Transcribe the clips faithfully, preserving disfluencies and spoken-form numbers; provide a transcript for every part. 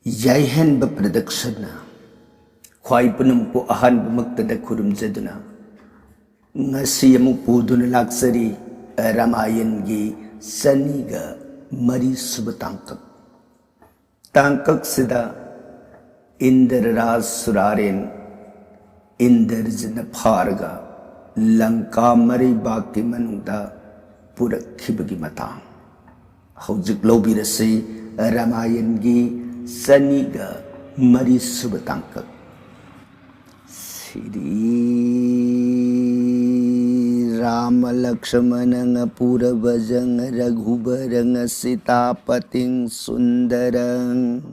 ꯌꯥꯏꯍꯟꯕ ꯄ꯭ꯔꯗꯛꯁꯟꯅ ꯈ꯭ꯋꯥꯏ ꯄꯨꯝꯅꯃꯛꯄꯨ ꯑꯍꯥꯟꯕꯃꯛꯇꯗ ꯈꯨꯔꯨꯝꯖꯗꯨꯅ ꯉꯁꯤ ꯑꯃꯨꯛ ꯄꯨꯗꯨꯅ ꯂꯥꯛꯆꯔꯤ ꯔꯥꯃꯥꯌꯟꯒꯤ ꯆꯅꯤꯒ ꯃꯔꯤꯁꯨꯕ ꯇꯥꯡꯀꯛ꯫ ꯇꯥꯡꯀꯛꯁꯤꯗ ꯏꯟꯗ꯭ꯔ ꯔꯥꯖ ꯁꯨꯔꯥꯔꯦꯟ ꯏꯟꯗ꯭ꯔꯖꯤꯠꯅ ꯐꯥꯔꯒ ꯂꯪꯀꯥ ꯃꯔꯩꯕꯥꯛꯀꯤ ꯃꯅꯨꯡꯗ ꯄꯨꯔꯛꯈꯤꯕꯒꯤ ꯃꯇꯥꯡ꯫ ꯍꯧꯖꯤꯛ ꯂꯧꯕꯤꯔꯁꯤ ꯔꯥꯃꯥꯌꯟꯒꯤ ꯆꯅꯤꯒ ꯃꯔꯤꯁꯨꯕ ꯇꯥꯡꯀꯛ꯫ ꯁ꯭ꯔꯤ ꯔꯥꯃ ꯂꯛꯁꯃꯅ ꯄꯨꯔꯕꯖꯪ ꯔꯘꯨꯕꯔꯪ ꯁꯤꯇꯥꯄꯇꯤꯡ ꯁꯨꯟꯗꯔꯪ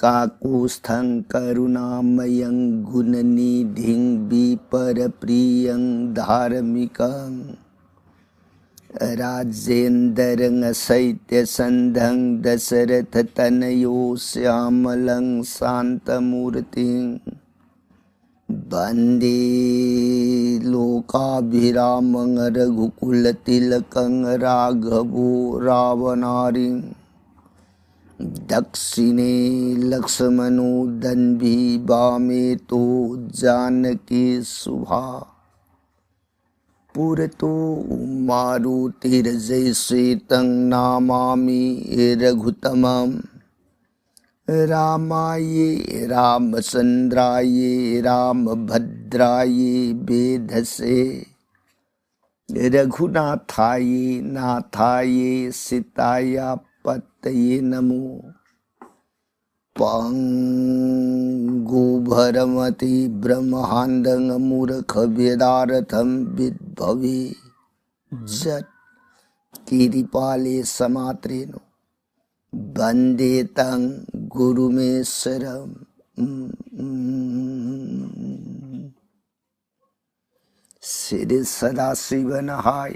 ꯀꯥꯀꯨꯁꯊꯪ ꯀꯔꯨꯅꯥꯃꯌꯪ ꯒꯨꯅꯅꯤꯙꯤꯡ ꯕꯤꯄꯔ ꯄ꯭ꯔꯤꯌꯪ ꯙꯥꯔꯃꯤꯀꯪ ꯔꯥꯖꯦꯟꯗ꯭ꯔꯪ ꯁꯩꯇ꯭ꯌ ꯁꯟꯙꯪ ꯗꯁꯔꯊ ꯇꯅꯌꯣ ꯁ꯭ꯌꯥꯃꯂꯪ ꯁꯥꯟꯇ ꯃꯨꯔꯇꯤꯡ ꯕꯟꯗꯦ ꯂꯣꯀꯥꯚꯤꯔꯥꯃꯪ ꯔꯘꯨꯀꯨꯂ ꯇꯤꯂꯀꯪ ꯔꯥꯘꯕꯣ ꯔꯥꯚꯅꯥꯔꯤꯡ ꯗꯛꯁꯤꯅꯦ ꯂꯛꯁꯃꯅꯣ ꯗꯟꯚꯤ ꯚꯥꯃꯦ ꯇꯣ ꯖꯥꯅꯀꯤ ꯁꯨꯚꯥ ꯄꯨꯔꯇꯣ ꯃꯥꯔꯨ ꯇꯤꯔꯖꯩ ꯁꯤꯇꯪ ꯅꯥꯃꯥꯃꯤ ꯔꯘꯨꯇꯃꯝ ꯔꯥꯃꯥꯌꯦ ꯔꯥꯃꯆꯟꯗ꯭ꯔꯥꯌꯦ ꯔꯥꯃꯚꯗ꯭ꯔꯥꯌꯦ ꯚꯦꯙꯁꯦ ꯔꯘꯨꯅꯥꯊꯥꯌꯦ ꯅꯥꯊꯥꯌꯦ ꯁꯤꯇꯥꯌꯥ ꯄꯠꯇꯌꯦ ꯅꯃꯣ꯫ ꯄꯪꯒꯨ ꯚꯔꯃꯇꯤ ꯕ꯭ꯔꯍ꯭ꯃꯥꯟꯗꯪ ꯃꯨꯔꯈ ꯚꯦꯗꯥꯔꯊꯝ ꯚꯤꯠ ꯚꯚꯦ ꯖꯠ ꯀꯤꯔꯤꯄꯥꯂꯦ ꯁ ꯃꯥꯇ꯭ꯔꯦꯅꯣ ꯕꯟꯗꯦ ꯇꯪ ꯒꯨꯔꯨꯃꯦꯁ꯭ꯋꯔꯝ꯫ ꯁ꯭ꯔꯤ ꯁꯗꯥꯁꯤꯕꯅ ꯍꯥꯏ,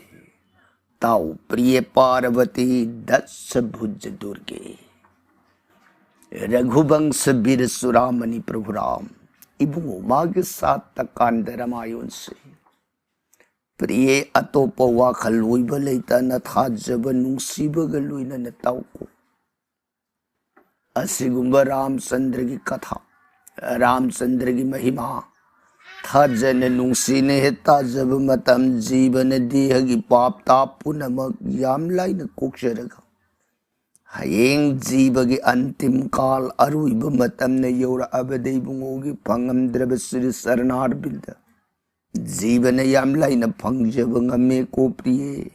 ꯇꯥꯎ ꯄ꯭ꯔꯤꯌꯦ ꯄꯥꯔꯕꯇꯤ ꯗꯁ ꯚꯨꯖ ꯗꯨꯔꯒꯦ ꯔꯘꯨꯕꯪꯁ ꯕꯤꯔ ꯆꯨꯔꯥꯃꯅꯤ ꯄ꯭ꯔꯚꯨ ꯔꯥꯝ꯫ ꯏꯕꯨꯡꯉꯣ, ꯃꯥꯒꯤ ꯁꯥꯠꯇ ꯀꯥꯟꯗ ꯔꯥꯃꯥꯌꯟꯁꯤ ꯄ꯭ꯔꯤꯌꯦ ꯑꯇꯣꯞꯄ ꯋꯥꯈꯜ ꯑꯣꯏꯕ ꯂꯩꯇꯅ ꯊꯥꯖꯕ ꯅꯨꯡꯁꯤꯕꯒ ꯂꯣꯏꯅꯅ ꯇꯥꯎꯀꯣ꯫ ꯑꯁꯤꯒꯨꯝꯕ ꯔꯥꯝꯆꯟꯗ꯭ꯔꯒꯤ ꯀꯊꯥ, ꯔꯥꯝꯆꯟꯗ꯭ꯔꯒꯤ ꯃꯍꯤꯃꯥ ꯊꯥꯖꯅ ꯅꯨꯡꯁꯤꯅ ꯍꯦꯛ ꯇꯥꯖꯕ ꯃꯇꯝ, ꯖꯤꯕꯅ ꯗꯦꯍꯒꯤ ꯄꯥꯞ ꯇꯥꯞ ꯄꯨꯝꯅꯃꯛ ꯌꯥꯝ ꯂꯥꯏꯅ ꯀꯣꯛꯆꯔꯒ, ꯍꯌꯦꯡ ꯖꯤꯕꯒꯤ ꯑꯟꯇꯤꯝ ꯀꯥꯜ ꯑꯔꯣꯏꯕ ꯃꯇꯝꯅ ꯌꯧꯔꯛꯑꯕꯗ ꯏꯕꯨꯡꯉꯣꯒꯤ ꯐꯪꯉꯝꯗ꯭ꯔꯕ ꯁ꯭ꯔꯤ ꯆꯔꯅꯥꯔꯕꯤꯟꯗ ꯖꯤꯕꯅ ꯌꯥꯝ ꯂꯥꯏꯅ ꯐꯪꯖꯕ ꯉꯝꯃꯦ ꯀꯣ ꯄ꯭ꯔꯤꯌꯦ꯫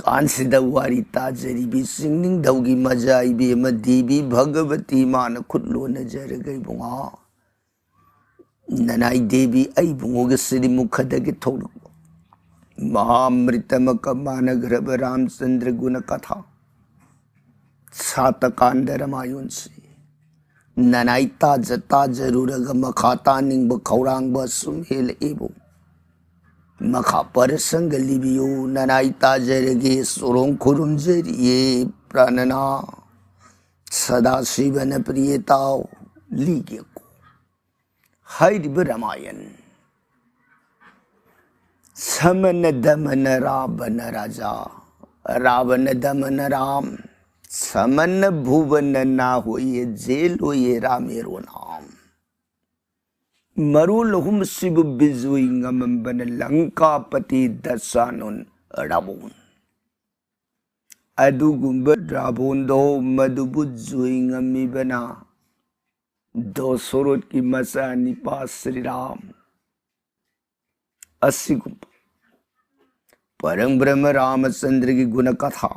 ꯀꯥꯟꯁꯤꯗ ꯋꯥꯔꯤ ꯇꯥꯖꯔꯤꯕꯤ ꯆꯤꯡꯅꯤꯡꯊꯧꯒꯤ ꯃꯆꯥ ꯏꯕꯦꯝꯃ ꯗꯦꯕꯤ ꯚꯒꯕꯇꯤ ꯃꯥꯅ ꯈꯨꯠ ꯂꯣꯟꯅꯖꯔꯒ ꯏꯕꯨꯡꯉꯣ ꯅꯅꯥꯏ ꯗꯦꯕꯤ ꯑꯩꯕꯨꯡꯉꯣꯒꯤ ꯁꯤꯔꯤꯃꯨꯈꯗꯒꯤ ꯊꯣꯛꯂꯛꯄ ꯃꯍꯥꯃ꯭ꯔꯤꯇꯃꯀ ꯃꯥꯟꯅꯈ꯭ꯔꯕ ꯔꯥꯝꯆꯟꯗ꯭ꯔ ꯒꯨꯅ ꯀꯊꯥ ꯁꯥꯇꯀꯥꯟꯗ ꯔꯃꯥꯌꯣꯟꯁꯤ ꯅꯅꯥꯏ ꯇꯥꯖ ꯇꯥꯖꯔꯨꯔꯒ ꯃꯈꯥ ꯇꯥꯅꯤꯡꯕ ꯈꯧꯔꯥꯡꯕ ꯁꯨꯝ ꯍꯦꯜꯂꯛꯏꯕꯨ꯫ ꯃꯈꯥ ꯄꯔꯁꯪꯒ ꯂꯤꯕꯤꯌꯨ, ꯅꯅꯥꯏ ꯇꯥꯖꯔꯒꯦ, ꯁꯣꯔꯣꯡ ꯈꯨꯔꯨꯝꯖꯔꯤꯌꯦ, ꯄ꯭ꯔꯥꯅꯅꯥ꯫ ꯁꯗꯥꯁꯤꯕꯅ ꯄ꯭ꯔꯤꯌꯦ ꯇꯥꯎ, ꯂꯤꯒꯦꯀꯣ꯫ ꯍꯥꯏꯔꯤꯕ ꯔꯃꯥꯌꯟ ꯁꯃꯅ ꯗꯃꯅ ꯔꯥꯕꯅ ꯔꯥꯖꯥ, ꯔꯥꯕꯅ ꯗꯃꯅ ꯔꯥꯝ, ꯁꯃꯅ ꯚꯨꯕꯅ ꯅꯥ ꯍꯣꯏꯌꯦ, ꯖꯦꯜ ꯍꯣꯏꯌꯦ ꯔꯥꯃꯦꯔꯣ ꯅꯥꯝ꯫ ꯃꯔꯣꯜ ꯑꯍꯨꯝꯁꯤꯕꯨ ꯕꯤꯖꯣꯏ ꯉꯝꯃꯝꯕꯅ ꯂꯪꯀꯥꯄꯇꯤ ꯗꯁꯥꯅꯨꯟ ꯔꯥꯕꯣꯟ꯫ ꯑꯗꯨꯒꯨꯝꯕ ꯔꯥꯕꯣꯟꯗꯣ ꯃꯗꯨꯕꯨ ꯖꯣꯏ ꯉꯝꯃꯤꯕꯅ ꯗꯣꯁꯣꯔꯣꯠꯀꯤ ꯃꯆꯥꯅꯤꯄꯥ ꯁ꯭ꯔꯤꯔꯥꯝ꯫ ꯑꯁꯤꯒꯨꯝꯕ ꯄꯔꯝ ꯕ꯭ꯔꯍ꯭ꯃ ꯔꯥꯃꯆꯟꯗ꯭ꯔꯒꯤ ꯒꯨꯅ ꯀꯊꯥ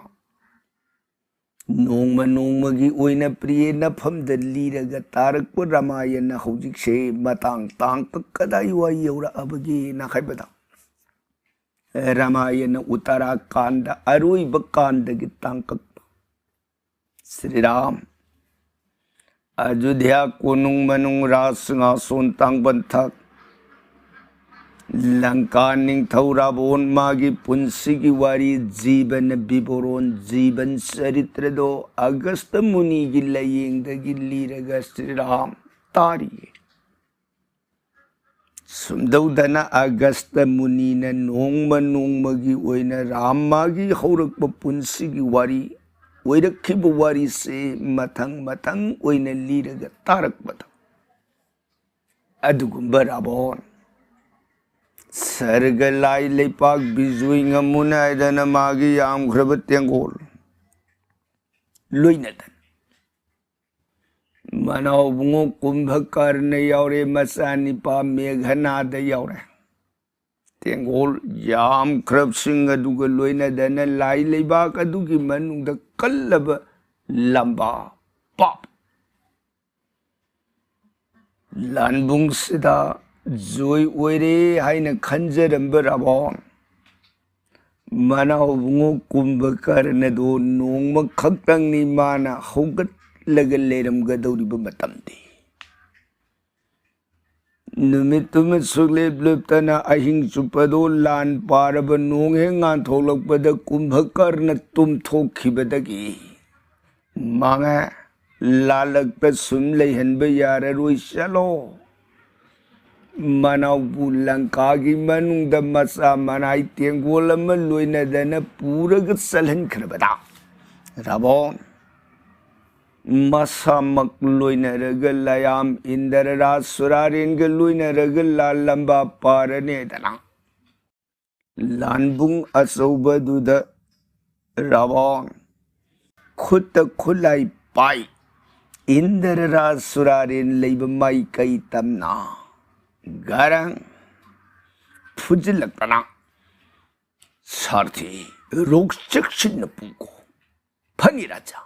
ꯅꯣꯡꯃ ꯅꯣꯡꯃꯒꯤ ꯑꯣꯏꯅ ꯄ꯭ꯔꯤꯌꯦ ꯅꯐꯝꯗ ꯂꯤꯔꯒ ꯇꯥꯔꯛꯄ ꯔꯃꯥꯌꯟ ꯍꯧꯖꯤꯛꯁꯦ ꯃꯇꯥꯡ ꯇꯥꯡꯀꯛ ꯀꯗꯥꯏꯋꯥꯏ ꯌꯧꯔꯛꯑꯕꯒꯦꯅ ꯍꯥꯏꯕꯗ, ꯔꯃꯥꯌꯟ ꯎꯠꯇꯔꯥꯀꯥꯟꯗ ꯑꯔꯣꯏꯕ ꯀꯥꯟꯗꯒꯤ ꯇꯥꯡꯀꯛ꯫ ꯁ꯭ꯔꯤꯔꯥꯝ ꯑꯌꯨꯙ꯭ꯌꯥ ꯀꯣꯅꯨꯡ ꯃꯅꯨꯡ ꯔꯥꯖ ꯁꯤꯡꯍꯥꯁꯣꯟ ꯇꯥꯡꯕꯟ ꯊꯛ ꯂꯪꯀꯥ ꯅꯤꯡꯊꯧ ꯔꯥꯕꯣꯟ ꯃꯥꯒꯤ ꯄꯨꯟꯁꯤꯒꯤ ꯋꯥꯔꯤ ꯖꯤꯕꯟ ꯕꯤꯕꯣꯔꯣꯟ, ꯖꯤꯕꯟ ꯆꯔꯤꯇ꯭ꯔꯗꯣ ꯑꯒꯁꯇ ꯃꯨꯅꯤꯒꯤ ꯂꯥꯏꯌꯦꯡꯗꯒꯤ ꯂꯤꯔꯒ ꯁ꯭ꯔꯤꯔꯥꯝ ꯇꯥꯔꯤꯌꯦ꯫ ꯁꯨꯝꯗꯧꯗꯅ ꯑꯒꯁꯇ ꯃꯨꯅꯤꯅ ꯅꯣꯡꯃ ꯅꯣꯡꯃꯒꯤ ꯑꯣꯏꯅ ꯔꯥꯝ ꯃꯥꯒꯤ ꯍꯧꯔꯛꯄ ꯄꯨꯟꯁꯤꯒꯤ ꯋꯥꯔꯤ ꯑꯣꯏꯔꯛꯈꯤꯕ ꯋꯥꯔꯤꯁꯦ ꯃꯊꯪ ꯃꯊꯪ ꯑꯣꯏꯅ ꯂꯤꯔꯒ ꯇꯥꯔꯛꯄꯗ, ꯑꯗꯨꯒꯨꯝꯕ ꯔꯥꯕꯣꯟ, ꯁꯔꯒ ꯂꯥꯏ ꯂꯩꯄꯥꯛ ꯕꯤꯖꯣꯏ ꯉꯝꯃꯨ ꯅꯥꯏꯗꯅ ꯃꯥꯒꯤ ꯌꯥꯝꯈ꯭ꯔꯕ ꯇꯦꯡꯒꯣꯜ ꯂꯣꯏꯅꯗꯅ ꯃꯅꯥꯎꯕꯨꯡꯉꯣ ꯀꯨꯝꯚꯀꯔꯅ ꯌꯥꯎꯔꯦ, ꯃꯆꯥꯅꯤꯄꯥ ꯃꯦꯘꯅꯥꯗ ꯌꯥꯎꯔꯦ꯫ ꯇꯦꯡꯒꯣꯜ ꯌꯥꯝꯈ꯭ꯔꯕꯁꯤꯡ ꯑꯗꯨꯒ ꯂꯣꯏꯅꯗꯅ ꯂꯥꯏ ꯂꯩꯕꯥꯛ ꯑꯗꯨꯒꯤ ꯃꯅꯨꯡꯗ ꯀꯜꯂꯕ ꯂꯝꯕꯥ ꯄꯥꯞ ꯂꯥꯟꯕꯨꯡꯁꯤꯗ ꯖꯣꯏ ꯑꯣꯏꯔꯦ ꯍꯥꯏꯅ ꯈꯟꯖꯔꯝꯕ ꯔꯥꯕꯣꯟ, ꯃꯅꯥꯎꯕꯨꯡꯉꯣ ꯀꯨꯝꯚꯀꯔꯅꯗꯣ ꯅꯣꯡꯃ ꯈꯛꯇꯪꯅꯤ ꯃꯥꯅ ꯍꯧꯒꯠꯂꯒ ꯂꯩꯔꯝꯒꯗꯧꯔꯤꯕ ꯃꯇꯝꯗꯤ꯫ ꯅꯨꯃꯤꯠꯇꯨꯃ ꯁꯨꯛꯂꯦꯞ ꯂꯦꯞꯇꯅ ꯑꯍꯤꯡ ꯆꯨꯞꯄꯗꯣ ꯂꯥꯟ ꯄꯥꯔꯕ ꯅꯣꯡ ꯍꯦꯛ ꯉꯥꯟꯊꯣꯛꯂꯛꯄꯗ ꯀꯨꯝꯚꯀꯔꯅ ꯇꯨꯝꯊꯣꯛꯈꯤꯕꯗꯒꯤ ꯃꯥꯡꯉꯦ꯫ ꯂꯥꯜꯂꯛꯇ ꯁꯨꯝ ꯂꯩꯍꯟꯕ ꯌꯥꯔꯔꯣꯏ, ꯆꯠꯂꯣ꯫ ꯃꯅꯥꯎꯕꯨ ꯂꯪꯀꯥꯒꯤ ꯃꯅꯨꯡꯗ ꯃꯆꯥ ꯃꯅꯥꯏ ꯇꯦꯡꯒꯣꯜ ꯑꯃ ꯂꯣꯏꯅꯗꯅ ꯄꯨꯔꯒ ꯆꯠꯍꯟꯈ꯭ꯔꯕꯗ ꯔꯥꯕꯣꯟ ꯃꯁꯥꯃꯛ ꯂꯣꯏꯅꯔꯒ ꯂꯥꯌꯥꯝ ꯏꯟꯗ꯭ꯔꯔꯥꯖ ꯁꯨꯔꯥꯔꯦꯟꯒ ꯂꯣꯏꯅꯔꯒ ꯂꯥꯜꯂꯝꯕ ꯄꯥꯔꯅꯦꯗꯅ ꯂꯥꯟꯕꯨꯡ ꯑꯆꯧꯕꯗꯨꯗ ꯔꯥꯕꯣꯟ ꯈꯨꯠꯇ ꯈꯨꯠꯂꯥꯏ ꯄꯥꯏ ꯏꯟꯗ꯭ꯔꯔꯥꯖ ꯁꯨꯔꯥꯔꯦꯟ ꯂꯩꯕ ꯃꯥꯏꯀꯩ ꯇꯝꯅ ꯒꯔꯪ ꯐꯨꯖꯤꯜꯂꯛꯇꯅ ꯁꯥꯔꯊꯤ ꯔꯣꯛ ꯆꯦꯛꯁꯤꯟꯅ ꯄꯨꯀꯣ꯫ ꯐꯅꯤ ꯔꯥꯖꯥ꯫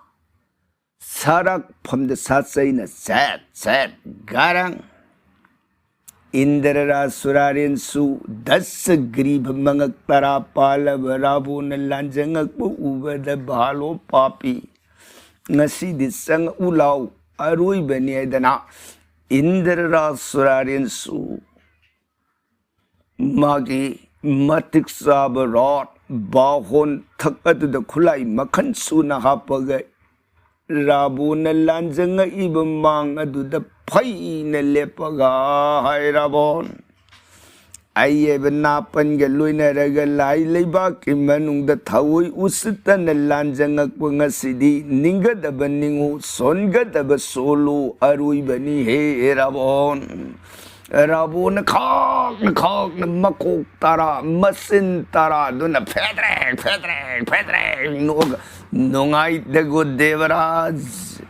ꯁꯥꯔꯛꯐꯝꯗ ꯁꯥꯆꯩꯅ ꯁꯦꯠ ꯁꯦꯠ ꯒꯔꯪ꯫ ꯏꯟꯗ꯭ꯔꯔꯥꯖ ꯁꯨꯔꯥꯔꯦꯟꯁꯨ ꯗꯁ ꯒ꯭ꯔꯤꯚ ꯃꯉꯛ ꯇꯔꯥ ꯄꯥꯜꯂꯕ ꯔꯥꯕꯣꯟꯅ ꯂꯥꯟꯖꯪꯉꯛꯄ ꯎꯕꯗ ꯚꯥꯂꯣ ꯄꯥꯄꯤ, ꯉꯁꯤꯗꯤ ꯆꯪꯉꯛꯎ ꯂꯥꯎ, ꯑꯔꯣꯏꯕꯅꯤ ꯍꯥꯏꯗꯅ ꯏꯟꯗ꯭ꯔꯔꯥꯖ ꯁꯨꯔꯥꯔꯦꯟꯁꯨ ꯃꯥꯒꯤ ꯃꯇꯤꯛ ꯆꯥꯕ ꯔꯣꯠ ꯕꯥꯍꯣꯟ ꯊꯛ ꯑꯗꯨꯗ ꯈꯨꯠꯂꯥꯏ ꯃꯈꯜ ꯁꯨꯅ ꯍꯥꯞꯄꯒ ꯔꯥꯕꯣꯟꯅ ꯂꯥꯟꯖꯪꯉꯛꯏꯕ ꯃꯥꯡ ꯑꯗꯨꯗ ꯐꯩꯅ ꯂꯦꯞꯄꯒ ꯍꯥꯏ, ꯔꯥꯕꯣꯟ, ꯑꯌꯦꯕ ꯅꯥꯄꯟꯒ ꯂꯣꯏꯅꯔꯒ ꯂꯥꯏ ꯂꯩꯕꯥꯛꯀꯤ ꯃꯅꯨꯡꯗ ꯊꯑꯣꯏ ꯎꯁꯤꯠꯇꯅ ꯂꯥꯟꯖꯪꯉꯛꯄ ꯉꯁꯤꯗꯤ ꯅꯤꯡꯒꯗꯕ ꯅꯤꯡꯉꯨ, ꯁꯣꯟꯒꯗꯕ ꯁꯣꯜꯂꯨ, ꯑꯔꯣꯏꯕꯅꯤ ꯍꯦ ꯔꯥꯕꯣꯟ꯫ ꯔꯥꯕꯣꯟꯅ ꯈꯥꯛꯅ ꯈꯥꯛꯅ ꯃꯀꯣꯛ ꯇꯔꯥ, ꯃꯆꯤꯟ ꯇꯔꯥꯗꯨꯅ ꯐꯦꯗ꯭ꯔꯦꯛ ꯐꯦꯗ꯭ꯔꯦꯛ ꯐꯦꯗ꯭ꯔꯦꯛ ꯅꯣꯛꯑꯒ, "ꯅꯨꯡꯉꯥꯏꯇꯦꯀꯣ ꯗꯦꯕꯔꯥꯖ,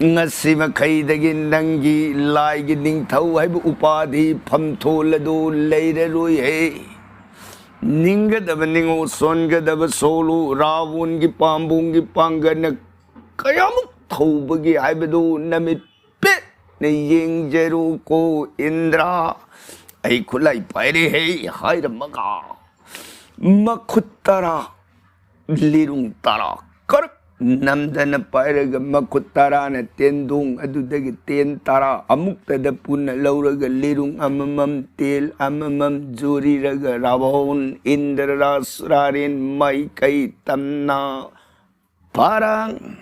ꯉꯁꯤ ꯃꯈꯩꯗꯒꯤ ꯅꯪꯒꯤ ꯂꯥꯏꯒꯤ ꯅꯤꯡꯊꯧ ꯍꯥꯏꯕ ꯎꯄꯥꯙꯤ ꯐꯝꯊꯣꯜ ꯑꯗꯨ ꯂꯩꯔꯔꯣꯏꯍꯦ꯫ ꯅꯤꯡꯒꯗꯕ ꯅꯤꯡꯉꯨ, ꯁꯣꯟꯒꯗꯕ ꯁꯣꯜꯂꯨ, ꯔꯥꯕꯣꯟꯒꯤ ꯄꯥꯝꯕꯣꯝꯒꯤ ꯄꯥꯡꯒꯜꯅ ꯀꯌꯥꯃꯨꯛ ꯊꯧꯕꯒꯦ ꯍꯥꯏꯕꯗꯨ ꯅꯃꯤꯠ ꯄꯦꯠꯅ ꯌꯦꯡꯖꯔꯨꯀꯣ ꯏꯟꯗ꯭ꯔ꯫ ꯑꯩ ꯈꯨꯠꯂꯥꯏ ꯄꯥꯏꯔꯦꯍꯦ" ꯍꯥꯏꯔꯝꯃꯒ ꯃꯈꯨꯠ ꯇꯔꯥ, ꯂꯤꯔꯨꯡ ꯇꯔꯥ ꯀꯔꯛ ꯅꯝꯗꯅ ꯄꯥꯏꯔꯒ ꯃꯈꯨꯠ ꯇꯔꯥꯅ ꯇꯦꯟꯗꯣꯡ ꯑꯗꯨꯗꯒꯤ ꯇꯦꯟ ꯇꯔꯥ ꯑꯃꯨꯛꯇꯗ ꯄꯨꯟꯅ ꯂꯧꯔꯒ ꯂꯤꯔꯨꯡ ꯑꯃꯃꯝ, ꯇꯦꯜ ꯑꯃꯃꯝ ꯖꯨꯔꯤꯔꯒ ꯔꯥꯕꯣꯟ ꯏꯟꯗ꯭ꯔ ꯔꯥꯁ ꯔꯥꯔꯦꯟ ꯃꯥꯏꯀꯩ ꯇꯝꯅ ꯐꯥꯔꯥꯡ꯫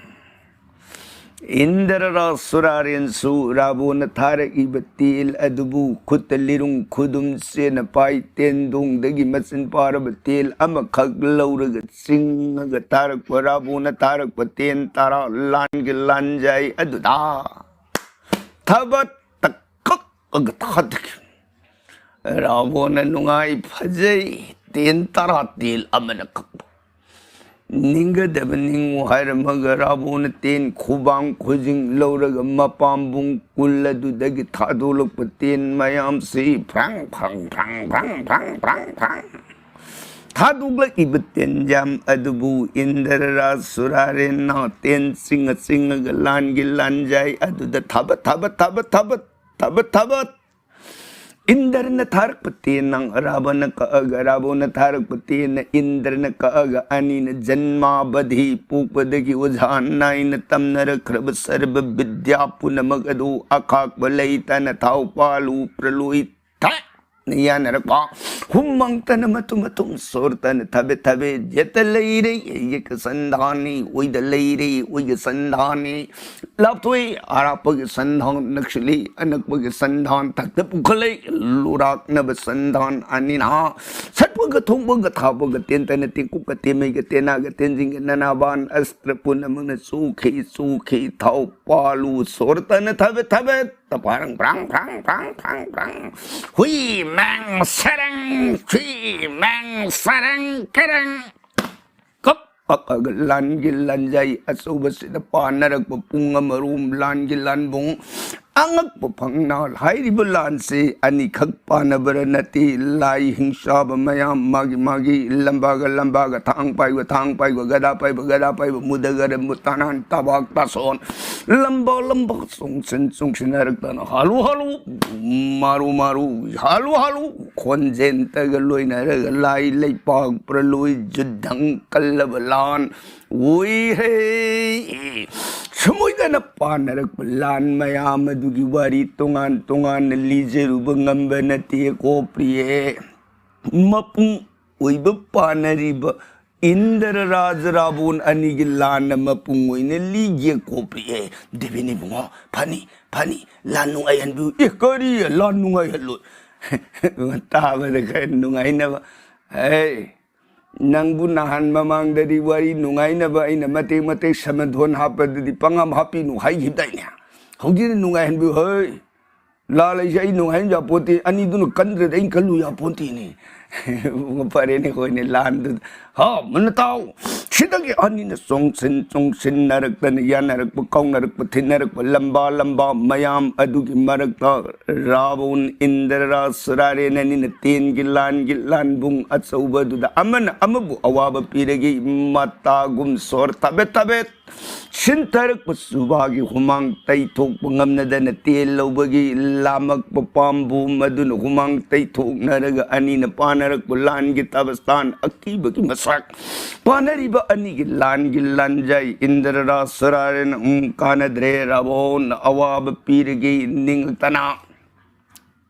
ꯏꯟꯗ꯭ꯔ ꯔꯥꯁ ꯔꯥꯔꯦꯟꯁꯨ ꯔꯥꯕꯣꯟꯅ ꯊꯥꯔꯛꯏꯕ ꯇꯦꯜ ꯑꯗꯨꯕꯨ ꯈꯨꯠꯇ ꯂꯤꯔꯨꯡ ꯈꯨꯗꯨꯝ ꯆꯦꯅ ꯄꯥꯏ, ꯇꯦꯟꯗꯣꯡꯗꯒꯤ ꯃꯆꯤꯟ ꯄꯥꯔꯕ ꯇꯦꯜ ꯑꯃꯈꯛ ꯂꯧꯔꯒ ꯆꯤꯡꯉꯒ ꯊꯥꯔꯛꯄ ꯔꯥꯕꯣꯟꯅ ꯊꯥꯔꯛꯄ ꯇꯦꯟ ꯇꯔꯥ ꯂꯥꯟꯒꯤ ꯂꯥꯟꯖꯥꯏ ꯑꯗꯨꯗ ꯊꯕꯠ ꯇꯛ ꯀꯛꯑꯒ ꯊꯥꯗꯈꯤ꯫ ꯔꯥꯕꯣꯟꯅ ꯅꯨꯡꯉꯥꯏ ꯐꯖꯩ, ꯇꯦꯟ ꯇꯔꯥ ꯇꯦꯜ ꯑꯃꯅ ꯀꯛꯄ꯫ ꯅꯤꯡꯒꯗꯕ ꯅꯤꯡꯉꯨ ꯍꯥꯏꯔꯝꯃꯒ ꯔꯥꯕꯣꯟꯅ ꯇꯦꯟ ꯈꯨꯕꯥꯡ ꯈꯨꯖꯤꯡ ꯂꯧꯔꯒ ꯃꯄꯥꯝꯕꯨꯡ ꯀꯨꯜ ꯑꯗꯨꯗꯒꯤ ꯊꯥꯗꯣꯛꯂꯛꯄ ꯇꯦꯟ ꯃꯌꯥꯝꯁꯤ ꯐ꯭ꯔꯥꯡ ꯐ꯭ꯔꯥꯡ ꯐ꯭ꯔꯥꯡ ꯐ꯭ꯔꯥꯡ ꯐ꯭ꯔꯥꯡ ꯐ꯭ꯔꯥꯡ ꯐ꯭ꯔꯥꯡ ꯊꯥꯗꯣꯛꯂꯛꯏꯕ ꯇꯦꯟꯖꯥꯝ ꯑꯗꯨꯕꯨ ꯏꯟꯗ꯭ꯔ ꯔꯥꯁ ꯁꯨꯔꯥꯔꯦꯟꯅ ꯇꯦꯟ ꯆꯤꯡꯉ ꯆꯤꯡꯉꯒ ꯂꯥꯟꯒꯤ ꯂꯥꯟꯖꯥꯏ ꯑꯗꯨꯗ ꯊꯥꯕ ꯊꯥꯕ ꯊꯥꯕ ꯊꯥꯕ ꯊꯥꯕ ꯊꯥꯕ ꯏꯟꯗ꯭ꯔꯅ ꯊꯥꯔꯛꯄ ꯇꯦꯟꯅ ꯔꯥꯕꯅ ꯀꯛꯑꯒ, ꯔꯥꯕꯣꯅ ꯊꯥꯔꯛꯄ ꯇꯦꯟꯅ ꯏꯟꯗ꯭ꯔꯅ ꯀꯛꯑꯒ, ꯑꯅꯤꯅ ꯖꯟꯃꯥꯕꯙꯤ ꯄꯣꯛꯄꯗꯒꯤ ꯑꯣꯖꯥ ꯅꯥꯏꯅ ꯇꯝꯅꯔꯛꯈ꯭ꯔꯕ ꯁꯔꯕ ꯕꯤꯗ꯭ꯌꯥ ꯄꯨꯝꯅꯃꯛ ꯑꯗꯨ ꯑꯈꯥꯛꯄ ꯂꯩꯇꯅ ꯊꯥꯎ ꯄꯥꯜꯂꯨ ꯄ꯭ꯔꯂꯣꯏ ꯊꯥ ꯌꯥꯅꯔꯛꯄ꯫ ꯍꯨꯝꯃꯪꯇꯅ ꯃꯇꯨꯝ ꯃꯇꯨꯝ, ꯁꯣꯔꯇꯅ ꯊꯕꯦ ꯊꯕꯦ꯫ ꯌꯦꯠꯇ ꯂꯩꯔꯦ ꯌꯦꯠꯀ ꯁꯟꯗꯥꯟꯅꯤ, ꯑꯣꯏꯗ ꯂꯩꯔꯦ ꯑꯣꯏꯒ ꯁꯟꯗꯥꯟꯅꯤ꯫ ꯂꯥꯞꯊꯣꯛꯏ ꯑꯔꯥꯞꯄꯒꯤ ꯁꯟꯗꯥꯟ, ꯅꯛꯁꯤꯜꯂꯤ ꯑꯅꯛꯄꯒꯤ ꯁꯟꯗꯥꯟ꯫ ꯊꯛꯇ ꯄꯨꯈꯠꯂꯛꯏ ꯂꯨꯔꯥꯛꯅꯕ ꯁꯟꯗꯥꯟ ꯑꯅꯤꯅ꯫ ꯁꯠꯄꯒ ꯊꯣꯡꯕꯒ ꯊꯥꯕꯒ, ꯇꯦꯟꯇꯅ ꯇꯦꯡꯀꯣꯛꯀ ꯇꯦꯟꯃꯩꯒ ꯇꯦꯅꯥꯒ ꯇꯦꯟꯖꯤꯡꯒ ꯅꯅꯥꯕꯥꯟ꯫ ꯑꯁꯇ꯭ꯔ ꯄꯨꯝꯅꯃꯛꯅ ꯆꯨꯈꯤ ꯆꯨꯈꯤ꯫ ꯊꯥꯎ ꯄꯥꯜꯂꯨ ꯁꯣꯔꯇꯅ ꯊꯕꯦ ꯊꯕꯦ꯫ ꯇꯄꯥꯔꯪ ꯄ꯭ꯔꯥꯡ ꯄ꯭ꯔꯥꯡ ꯄ꯭ꯔꯥꯡ ꯄ꯭ꯔꯥꯡ ꯄ꯭ꯔꯥꯡ꯫ ꯍꯨꯏ ꯃꯦꯡ ꯁꯦꯔꯪ ꯆꯨꯏ ꯃꯦꯡ ꯁꯦꯔꯪ ꯀꯦꯔꯪ꯫ ꯀꯛ ꯀꯛꯑꯒ ꯂꯥꯟꯒꯤ ꯂꯥꯟꯖꯥꯏ ꯑꯆꯧꯕꯁꯤꯗ ꯄꯥꯟꯅꯔꯛꯄ ꯄꯨꯡ ꯑꯃꯔꯣꯝ ꯂꯥꯟꯒꯤ ꯂꯥꯟꯕꯨꯡ꯫ ꯑꯉꯛꯄ ꯐꯪꯅ ꯍꯥꯏꯔꯤꯕ ꯂꯥꯟꯁꯤ ꯑꯅꯤꯈꯛ ꯄꯥꯟꯅꯕꯔ ꯅꯠꯇꯦ꯫ ꯂꯥꯏ ꯍꯤꯡꯆꯥꯕ ꯃꯌꯥꯝ ꯃꯥꯒꯤ ꯃꯥꯒꯤ ꯂꯝꯕꯥꯒ ꯂꯝꯕꯥꯒ, ꯊꯥꯡ ꯄꯥꯏꯕ ꯊꯥꯡ ꯄꯥꯏꯕ, ꯒꯗꯥ ꯄꯥꯏꯕ ꯒꯗꯥ ꯄꯥꯏꯕ, ꯃꯨꯗꯒꯔ ꯃꯨꯇꯥꯅꯥꯟ ꯇꯕꯥꯛ ꯇꯥꯁꯣꯟ꯫ ꯂꯝꯕꯥ ꯂꯝꯕꯥ ꯆꯣꯡꯁꯤꯟ ꯆꯣꯡꯁꯤꯟꯅꯔꯛꯇꯅ ꯍꯥꯂꯨ ꯍꯥꯂꯨ, ꯃꯥꯔꯨ ꯃꯥꯔꯨ, ꯍꯥꯂꯨ ꯍꯥꯂꯨ ꯈꯣꯟꯖꯦꯜꯇꯒ ꯂꯣꯏꯅꯔꯒ ꯂꯥꯏ ꯂꯩꯄꯥꯛ ꯄ꯭ꯔꯂꯣꯏ ꯖꯨꯗꯪ ꯀꯜꯂꯕ ꯂꯥꯟ ꯑꯣꯏꯔꯦ꯫ ꯁꯃꯣꯏꯗꯅ ꯄꯥꯟꯅꯔꯛꯄ ꯂꯥꯟ ꯃꯌꯥꯝ ꯑꯗꯨꯒꯤ ꯋꯥꯔꯤ ꯇꯣꯉꯥꯟ ꯇꯣꯉꯥꯟꯅ ꯂꯤꯖꯔꯨꯕ ꯉꯝꯕ ꯅꯠꯇꯦꯀꯣ ꯄ꯭ꯔꯤꯌꯦ꯫ ꯃꯄꯨꯡ ꯑꯣꯏꯕ ꯄꯥꯟꯅꯔꯤꯕ ꯏꯟꯗ꯭ꯔ ꯔꯥꯖ ꯔꯥꯕꯣꯟ ꯑꯅꯤꯒꯤ ꯂꯥꯟꯅ ꯃꯄꯨꯡ ꯑꯣꯏꯅ ꯂꯤꯒꯦꯀꯣ ꯄ꯭ꯔꯤꯌꯦ꯫ ꯗꯦꯕꯤꯟ ꯏꯕꯨꯡꯉꯣ, ꯐꯅꯤ ꯐꯅꯤ, ꯂꯥꯟ ꯅꯨꯡꯉꯥꯏꯍꯟꯕꯤꯌꯨ꯫ ꯑꯦ, ꯀꯔꯤ ꯂꯥꯟ ꯅꯨꯡꯉꯥꯏꯍꯜꯂꯣꯏ? ꯇꯥꯕꯗ ꯈꯔ ꯅꯨꯡꯉꯥꯏꯅꯕ꯫ ꯍꯦ, ꯅꯪꯕꯨ ꯅꯍꯥꯟ ꯃꯃꯥꯡꯗꯗꯤ ꯋꯥꯔꯤ ꯅꯨꯡꯉꯥꯏꯅꯕ ꯑꯩꯅ ꯃꯇꯦꯛ ꯃꯇꯦꯛ ꯁꯃꯥꯙꯣꯟ ꯍꯥꯞꯄꯗꯨꯗꯤ ꯄꯪꯍꯥꯞ ꯍꯥꯞꯄꯤꯅꯨ ꯍꯥꯏꯈꯤꯕꯗꯥꯏꯅꯦ? ꯍꯧꯖꯤꯛꯅ ꯅꯨꯡꯉꯥꯏꯍꯟꯕꯤꯌꯨ ꯍꯩ꯫ ꯂꯥꯟ ꯍꯥꯏꯁꯦ ꯑꯩ ꯅꯨꯡꯉꯥꯏꯍꯟ ꯌꯥꯄꯣꯟꯇꯦ, ꯑꯅꯤꯗꯨꯅ ꯀꯟꯗ꯭ꯔꯗꯤ ꯑꯩꯅ ꯀꯜꯂꯨ ꯌꯥꯄꯣꯟꯇꯦꯅꯦ꯫ ꯐꯔꯦꯅꯦ, ꯍꯣꯏꯅꯦ, ꯂꯥꯟꯗꯨ꯫ ꯍꯥ, ꯃꯨꯟꯅ ꯇꯥꯎ꯫ ꯁꯤꯗꯒꯤ ꯑꯅꯤꯅ ꯆꯣꯡꯁꯤꯟ ꯆꯣꯡꯁꯤꯟꯅꯔꯛꯇꯅ, ꯌꯥꯅꯔꯛꯄ, ꯀꯥꯎꯅꯔꯛꯄ, ꯊꯤꯟꯅꯔꯛꯄ, ꯂꯝꯕꯥ ꯂꯝꯕꯥ ꯃꯌꯥꯝ ꯑꯗꯨꯒꯤ ꯃꯔꯛꯇ ꯔꯥꯕꯣꯟ, ꯏꯟꯗ꯭ꯔ, ꯁꯨꯔꯥꯔꯦꯟ ꯑꯅꯤꯅ ꯇꯦꯟꯒꯤ ꯂꯥꯟꯒꯤ ꯂꯥꯟꯕꯨꯡ ꯑꯆꯧꯕ ꯑꯗꯨꯗ ꯑꯃꯅ ꯑꯃꯕꯨ ꯑꯋꯥꯕ ꯄꯤꯔꯒꯤ ꯃꯇꯥꯒꯨꯝ ꯁꯣꯔ ꯊꯕꯦꯠ ꯊꯕꯦꯠ ꯁꯤꯟꯊꯔꯛꯄ ꯆꯨꯕꯥꯒꯤ ꯍꯨꯃꯥꯡ ꯇꯩꯊꯣꯛꯄ ꯉꯝꯅꯗꯅ ꯇꯦꯜ ꯂꯧꯕꯒꯤ ꯂꯥꯃꯛꯄ ꯄꯥꯝꯕꯣꯝ ꯑꯗꯨꯅ ꯍꯨꯃꯥꯡ ꯇꯩꯊꯣꯛꯅꯔꯒ ꯑꯅꯤꯅ ꯄꯥꯅꯔꯛꯄ ꯂꯥꯟꯒꯤ ꯇꯕꯁꯇꯥꯟ ꯑꯀꯤꯕꯒꯤ ꯃꯁꯛ ꯄꯥꯅꯔꯤꯕ ꯑꯅꯤꯒꯤ ꯂꯥꯟꯒꯤ ꯂꯥꯟꯖꯥꯏ ꯏꯟꯗ꯭ꯔ ꯔꯥꯁꯔꯥꯔꯦꯟ ꯎꯝ ꯀꯥꯟꯅꯗ꯭ꯔꯦ ꯔꯥꯕꯣꯟ ꯑꯋꯥꯕ ꯄꯤꯔꯒꯦ ꯅꯤꯡꯂꯛꯇꯅ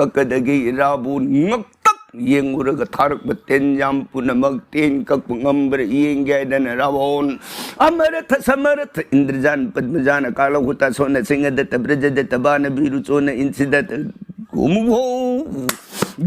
ꯀꯛꯀꯗꯒꯦ ꯔꯥꯕꯣꯟ ꯉꯛꯇꯛ ꯌꯦꯡꯉꯨꯔꯒ ꯊꯥꯔꯛꯄ ꯇꯦꯟ ꯌꯥꯝ ꯄꯨꯝꯅꯃꯛ ꯇꯦꯟ ꯀꯛꯄ ꯉꯝꯕ꯭ꯔꯥ ꯌꯦꯡꯒꯦ ꯍꯥꯏꯗꯅ ꯔꯥꯕꯣꯟ ꯑꯃꯔꯊ ꯁꯃꯔꯊ ꯏꯟꯗ꯭ꯔꯖꯥꯟ ꯄꯗꯃꯖꯥꯅ ꯀꯥꯂꯍꯨꯇꯥ ꯁꯣꯟꯅ ꯁꯤꯡꯍꯗꯠꯇ ꯕ꯭ꯔꯖꯗꯠꯇ ꯕꯥꯅ ꯕꯤꯔꯨꯆꯣꯟꯅ ꯏꯟꯁꯤꯗꯠꯇ ꯒꯨꯃꯨꯚꯣ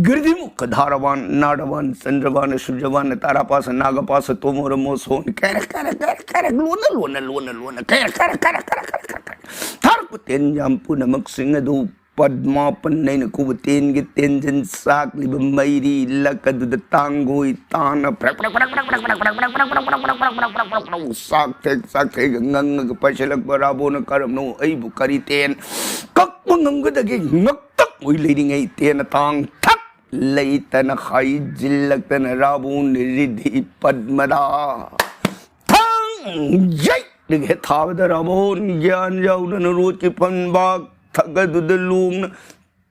ꯒ꯭ꯔꯤꯙꯤꯃꯨꯈ ꯙꯥꯔꯕꯥꯟ ꯅꯥꯔꯕꯥꯟ ꯆꯟꯗ꯭ꯔꯕꯥꯟ ꯁꯨꯔꯖꯕꯥꯟ ꯇꯥꯔꯥꯄꯥꯁ ꯅꯥꯒꯄꯥꯁ ꯇꯣꯃꯣꯔꯃꯣ ꯁꯣꯟ ꯀꯦꯔ ꯀꯦꯔ ꯀꯦꯔ ꯀꯦꯔ ꯂꯣꯟꯅ ꯂꯣꯟꯅ ꯂꯣꯟꯅ ꯂꯣꯟꯅ ꯀꯦꯔ ꯀꯦꯔ ꯀꯦꯔ ꯀꯦꯔ ꯀꯦꯔ ꯀꯦꯔ ꯊꯥꯔꯛꯄ ꯇꯦꯟ ꯌꯥꯝ ꯄꯨꯝꯅꯃꯛꯁꯤꯡ ꯑꯗꯨ ꯄꯗꯃꯥꯄꯟ ꯑꯩꯅ ꯀꯨꯕ ꯇꯦꯟꯒꯤ ꯇꯦꯟꯖꯤꯟ ꯆꯥꯛꯂꯤꯕ ꯃꯩꯔꯤ ꯂꯛ ꯑꯗꯨꯗ ꯇꯥꯡꯒꯣꯏ ꯇꯥꯅ ꯆꯥꯛ ꯊꯦꯛ ꯆꯥꯛ ꯊꯦꯛ ꯉꯪꯉꯒ ꯄꯥꯏꯁꯤꯜꯂꯛꯄ ꯔꯥꯕꯣꯅ ꯀꯔꯝꯅꯣ ꯑꯩꯕꯨ ꯀꯔꯤ ꯇꯦꯟ ꯀꯛꯄ ꯉꯝꯒꯗꯒꯦ? ꯉꯛꯇꯪ ꯑꯣꯏ ꯂꯩꯔꯤꯉꯩ ꯇꯦꯟꯅ ꯇꯥꯡ ꯊꯛ ꯂꯩꯇꯅ ꯍꯥꯏꯖꯤꯜꯂꯛꯇꯅ ꯔꯥꯕꯣꯟ ꯔꯤꯙꯤ ꯄꯗꯃꯗ ꯊꯥꯡ ꯌꯩꯔꯒ ꯍꯦꯛ ꯊꯥꯕꯗ ꯔꯥꯕꯣꯟ ꯒ꯭ꯌꯥꯟ ꯌꯥꯎꯗꯅ ꯔꯣꯠꯀꯤ ꯐꯝꯕꯥꯛ ꯊꯛ ꯑꯗꯨꯗ ꯂꯣꯡꯅ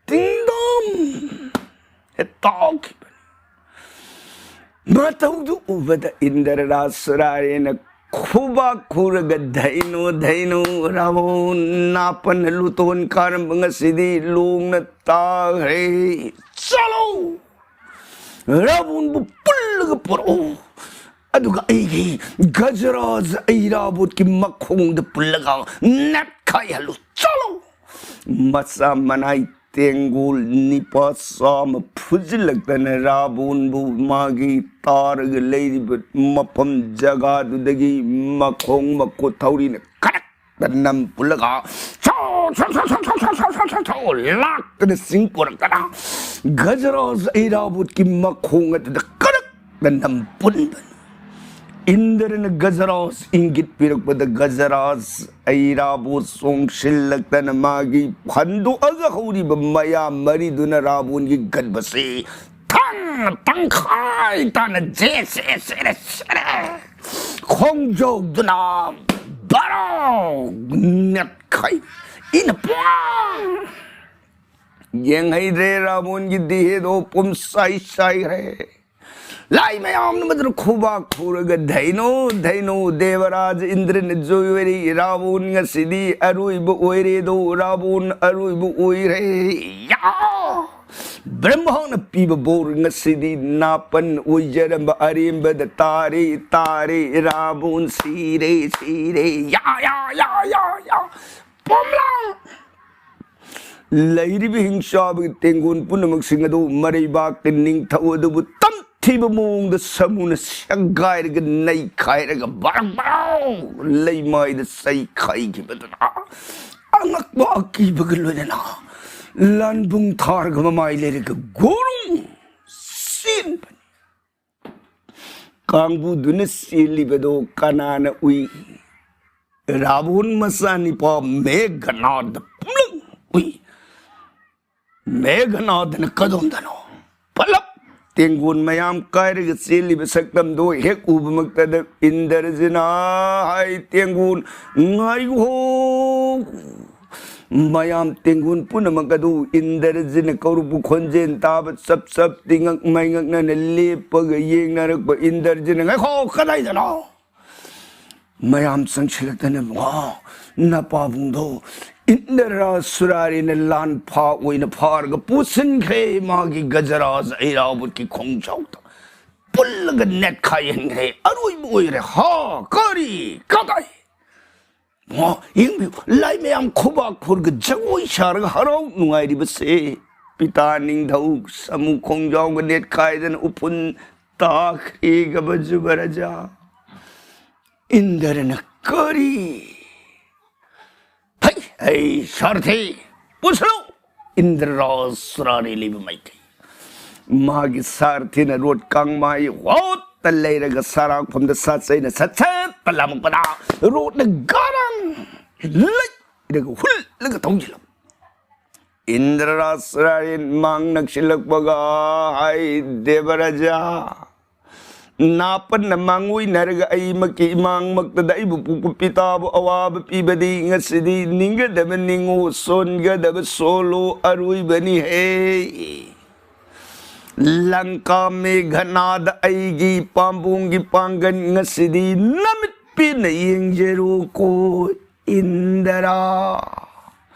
ꯇꯤꯡꯗꯝ ꯍꯦꯛ ꯇꯥꯎꯈꯤꯕꯅꯤ꯫ ꯃꯇꯧꯗꯨ ꯎꯕꯗ ꯏꯟꯗ꯭ꯔ ꯔꯥꯖ ꯁꯨꯔꯥꯔꯦꯅ ꯈꯨꯕꯥꯛ ꯈꯨꯔꯒ ꯙꯩꯅꯨ ꯙꯩꯅꯨ ꯔꯥꯕꯣꯟ ꯅꯥꯄꯟꯅ ꯂꯨꯇꯣꯟ ꯀꯥꯔꯝꯕ ꯉꯁꯤꯗꯤ ꯂꯣꯡꯅ ꯇꯥꯈ꯭ꯔꯦ꯫ ꯆꯠꯂꯣ! ꯔꯥꯕꯣꯟꯕꯨ ꯄꯨꯜꯂꯒ ꯄꯨꯔꯛꯎ꯫ ꯑꯗꯨꯒ ꯑꯩꯒꯤ ꯒꯖꯔꯥꯖ ꯑꯩꯔꯥꯕꯣꯠꯀꯤ ꯃꯈꯣꯡꯗ ꯄꯨꯜꯂꯒ ꯅꯦꯠꯈꯥꯏꯍꯜꯂꯨ꯫ ꯆꯠꯂꯣ! ꯃꯆꯥ ꯃꯅꯥꯏ ꯇꯦꯡꯒꯣꯜ ꯅꯤꯄꯥ ꯆꯥꯝꯃ ꯐꯨꯖꯤꯜꯂꯛꯇꯅ ꯔꯥꯕꯣꯟꯕꯨ ꯃꯥꯒꯤ ꯇꯥꯔꯒ ꯂꯩꯔꯤꯕ ꯃꯐꯝ ꯖꯒꯥꯗꯨꯗꯒꯤ ꯃꯈꯣꯡ ꯃꯈꯨꯠ ꯊꯧꯔꯤꯅ ꯀꯔꯛ ꯅꯝ ꯄꯨꯜꯂꯒ ꯁꯣ, ꯁꯣ, ꯁꯣ, ꯂꯥꯛꯇꯅ ꯆꯤꯡ ꯄꯣꯔꯛꯇꯅ ꯒꯖꯔꯥꯖ ꯑꯩꯔꯥꯕꯣꯠꯀꯤ ꯃꯈꯣꯡ ꯑꯗꯨꯗ ꯀꯔꯛ ꯅꯝꯄꯨꯟꯕꯅꯤ꯫ ꯏꯟꯗ꯭ꯔꯅ ꯒꯖꯔꯥꯖ ꯏꯪꯒꯤꯠ ꯄꯤꯔꯛꯄꯗ ꯒꯖꯔꯥꯖ ꯑꯩꯔꯥꯕꯣꯠ ꯆꯣꯡꯁꯤꯜꯂꯛꯇꯅ ꯃꯥꯒꯤ ꯐꯟꯗꯣꯛꯑꯒ ꯍꯧꯔꯤꯕ ꯃꯌꯥꯝ ꯃꯔꯤꯗꯨꯅ ꯔꯥꯕꯣꯟꯒꯤ ꯒꯠꯕꯁꯤ ꯊꯥꯡꯅ ꯇꯪꯈꯥꯏ ꯇꯥꯅ ꯖꯦ ꯁꯦ ꯁꯦꯔꯦ ꯁꯦꯔꯦ ꯈꯣꯡꯖꯧꯗꯨꯅ ꯕꯔꯥꯎ ꯅꯦꯠꯈꯥꯏ꯫ ꯏꯅ ꯄꯨꯡ ꯌꯦꯡꯍꯩꯗ꯭ꯔꯦ꯫ ꯔꯥꯕꯣꯟꯒꯤ ꯗꯤꯍꯦꯗꯣ ꯄꯨꯝꯁꯥꯏ ꯁꯥꯏꯈ꯭ꯔꯦ꯫ ꯂꯥꯏ ꯃꯌꯥꯝꯅ ꯃꯗꯨꯅ ꯈꯨꯕꯥꯛ ꯈꯨꯔꯒ, "ꯙꯩꯅꯣ, ꯙꯩꯅꯣ, ꯗꯦꯕꯔꯥꯖ ꯏꯟꯗ꯭ꯔꯅ ꯖꯣꯏ ꯑꯣꯏꯔꯦ꯫ ꯔꯥꯕꯣꯟ ꯉꯁꯤꯗꯤ ꯑꯔꯣꯏꯕ ꯑꯣꯏꯔꯦꯗꯣ, ꯔꯥꯕꯣꯟ ꯑꯔꯣꯏꯕ ꯑꯣꯏꯔꯦ꯫ ꯌꯥ! ꯕ꯭ꯔꯍ꯭ꯃꯥꯅ ꯄꯤꯕ ꯕꯣꯔ ꯉꯁꯤꯗꯤ ꯅꯥꯄꯟ ꯑꯣꯏꯖꯔꯝꯕ ꯑꯔꯦꯝꯕꯗ ꯇꯥꯔꯦ, ꯇꯥꯔꯦ꯫ ꯔꯥꯕꯣꯟ ꯁꯤꯔꯦ, ꯁꯤꯔꯦ꯫ ꯌꯥ, ꯌꯥ, ꯌꯥ, ꯌꯥ, ꯌꯥ꯫ ꯄꯣꯝꯂꯥꯡ!" ꯂꯩꯔꯤꯕ ꯍꯤꯡꯆꯥꯕꯒꯤ ꯇꯦꯡꯒꯣꯟ ꯄꯨꯝꯅꯃꯛꯁꯤꯡ ꯑꯗꯨ ꯃꯔꯩꯕꯥꯛꯀꯤ ꯅꯤꯡꯊꯧ ꯑꯗꯨꯕꯨ ꯇꯝꯊꯤꯕ ꯃꯑꯣꯡꯗ ꯁꯃꯨꯅ ꯁꯦꯒꯥꯏꯔꯒ ꯅꯩꯈꯥꯏꯔꯒ ꯕꯥꯔꯛ ꯕꯥꯔꯧ ꯂꯩꯃꯥꯏꯗ ꯆꯩꯈꯥꯏꯈꯤꯕꯗꯨꯅ ꯑꯉꯛꯄ ꯑꯀꯤꯕꯒ ꯂꯣꯏꯅꯅ ꯂꯥꯟꯕꯨꯡ ꯊꯥꯔꯒ ꯃꯃꯥꯏ ꯂꯩꯔꯒ ꯒꯨꯔꯨꯡ ꯆꯦꯟꯕꯅꯤ꯫ ꯀꯥꯡꯕꯨꯗꯨꯅ ꯆꯦꯜꯂꯤꯕꯗꯣ ꯀꯅꯥꯅ ꯎꯏ? ꯔꯥꯕꯣꯟ ꯃꯆꯥꯅꯤꯄꯥ ꯃꯦꯘꯅꯥꯗ ꯄꯨꯝꯂꯪ ꯎꯏ꯫ ꯃꯦꯘꯅꯥꯗꯅ ꯀꯗꯣꯝꯗꯅꯣ ꯄꯂꯞ ꯇꯦꯡꯒꯣꯟ ꯃꯌꯥꯝ ꯀꯥꯏꯔꯒ ꯆꯦꯜꯂꯤꯕ ꯁꯛꯇꯝꯗꯣ ꯍꯦꯛ ꯎꯕꯃꯛꯇꯗ ꯏꯟꯗ꯭ꯔꯖꯤꯅ ꯍꯥꯏ, "ꯇꯦꯡꯒꯣꯟ, ꯉꯥꯏꯈꯣ!" ꯃꯌꯥꯝ ꯇꯦꯡꯒꯣꯟ ꯄꯨꯝꯅꯃꯛ ꯑꯗꯨ ꯏꯟꯗ꯭ꯔꯖꯤꯅ ꯀꯧꯔꯛꯄ ꯈꯣꯟꯖꯦꯜ ꯇꯥꯕ ꯆꯞ ꯆꯞ ꯇꯤꯉꯛ ꯃꯩꯉꯛꯅꯅ ꯂꯦꯞꯄꯒ ꯌꯦꯡꯅꯔꯛꯄ ꯏꯟꯗ꯭ꯔꯖꯤꯅ, "ꯉꯥꯏꯈꯣ, ꯀꯗꯥꯏꯗꯅꯣ?" ꯃꯌꯥꯝ ꯆꯪꯁꯤꯜꯂꯛꯇꯅ, "ꯋꯥ, ꯅꯄꯥꯕꯨꯡꯗꯣ ꯏꯟꯗ꯭ꯔ ꯁꯨꯔꯥꯔꯤꯅ ꯂꯥꯟ ꯐꯥ ꯑꯣꯏꯅ ꯐꯥꯔꯒ ꯄꯨꯁꯤꯟꯈ꯭ꯔꯦ ꯃꯥꯒꯤ ꯒꯖꯔꯥꯖ ꯑꯩꯔꯥꯕꯠꯀꯤ ꯈꯣꯡꯖꯥꯎꯗ꯫ ꯄꯨꯜꯂꯒ ꯅꯦꯠꯈꯥꯏꯍꯟꯈ꯭ꯔꯦ꯫ ꯑꯔꯣꯏꯕ ꯑꯣꯏꯔꯦ꯫ ꯍꯥ, ꯀꯔꯤ? ꯀꯗꯥꯏ?" ꯃꯥ, ꯌꯦꯡꯕꯤꯌꯨ, ꯂꯥꯏ ꯃꯌꯥꯝ ꯈꯨꯕꯥꯛ ꯈꯨꯔꯒ ꯖꯒꯣꯏ ꯁꯥꯔꯒ ꯍꯔꯥꯎ ꯅꯨꯡꯉꯥꯏꯔꯤꯕꯁꯦ꯫ ꯄꯤꯇꯥ ꯅꯤꯡꯊꯧ ꯁꯃꯨ ꯈꯣꯡꯖꯥꯎꯒ ꯅꯦꯠꯈꯥꯏꯗꯅ ꯎꯐꯨꯟ ꯇꯥꯈ꯭ꯔꯦ ꯒꯕꯖꯨꯕ ꯔꯥꯖꯥ꯫ ꯏꯟꯗ꯭ꯔꯅ ꯀꯔꯤ? ꯍꯩ, ꯍꯩ, ꯁꯥꯔꯊꯤ, ꯄꯨꯁꯤꯜꯂꯨ! ꯏꯟꯗ꯭ꯔ ꯔꯥꯖ ꯁꯨꯔꯥꯔꯤ ꯂꯩꯕ ꯃꯥꯏꯀꯩ꯫ ꯃꯥꯒꯤ ꯁꯥꯔꯊꯤꯅ ꯔꯣꯠ ꯀꯥꯡꯃꯥꯏ ꯍꯣꯠꯇ ꯂꯩꯔꯒ ꯁꯥꯔꯥꯛꯐꯝꯗ ꯁꯥꯠꯆꯩꯅ ꯁꯠ ꯁꯠꯇ ꯂꯥꯝꯃꯛꯄꯗ ꯔꯣꯠꯅ ꯒꯥꯔꯥꯡ ꯂꯩꯔꯒ ꯍꯨꯜꯂꯒ ꯊꯧꯖꯤꯜꯂꯛꯄ꯫ ꯏꯟꯗ꯭ꯔ ꯔꯥꯖ ꯁꯨꯔꯥꯔꯦꯟ ꯃꯥꯡ ꯅꯛꯁꯤꯜꯂꯛꯄꯒ, "ꯍꯥꯏ ꯗꯦꯕꯔꯥꯖꯥ, ꯅꯥꯄꯟꯅ ꯃꯥꯡꯑꯣꯏꯅꯔꯒ ꯑꯩꯃꯛꯀꯤ ꯏꯃꯥꯡꯃꯛꯇꯗ ꯑꯩꯕꯨ ꯄꯣꯛꯄ ꯄꯤꯇꯥꯕꯨ ꯑꯋꯥꯕ ꯄꯤꯕꯗꯤ ꯉꯁꯤꯗꯤ ꯅꯤꯡꯒꯗꯕ ꯅꯤꯡꯉꯨ, ꯁꯣꯟꯒꯗꯕ ꯁꯣꯜꯂꯨ, ꯑꯔꯣꯏꯕꯅꯤ ꯍꯦ꯫ ꯂꯪꯀꯥ ꯃꯦꯘꯅꯥꯗ ꯑꯩꯒꯤ ꯄꯥꯝꯕꯣꯝꯒꯤ ꯄꯥꯡꯒꯟ ꯉꯁꯤꯗꯤ ꯅꯃꯤꯠ ꯄꯦꯟꯅ ꯌꯦꯡꯖꯔꯨꯀꯣ ꯏꯟꯗ꯭ꯔ"꯫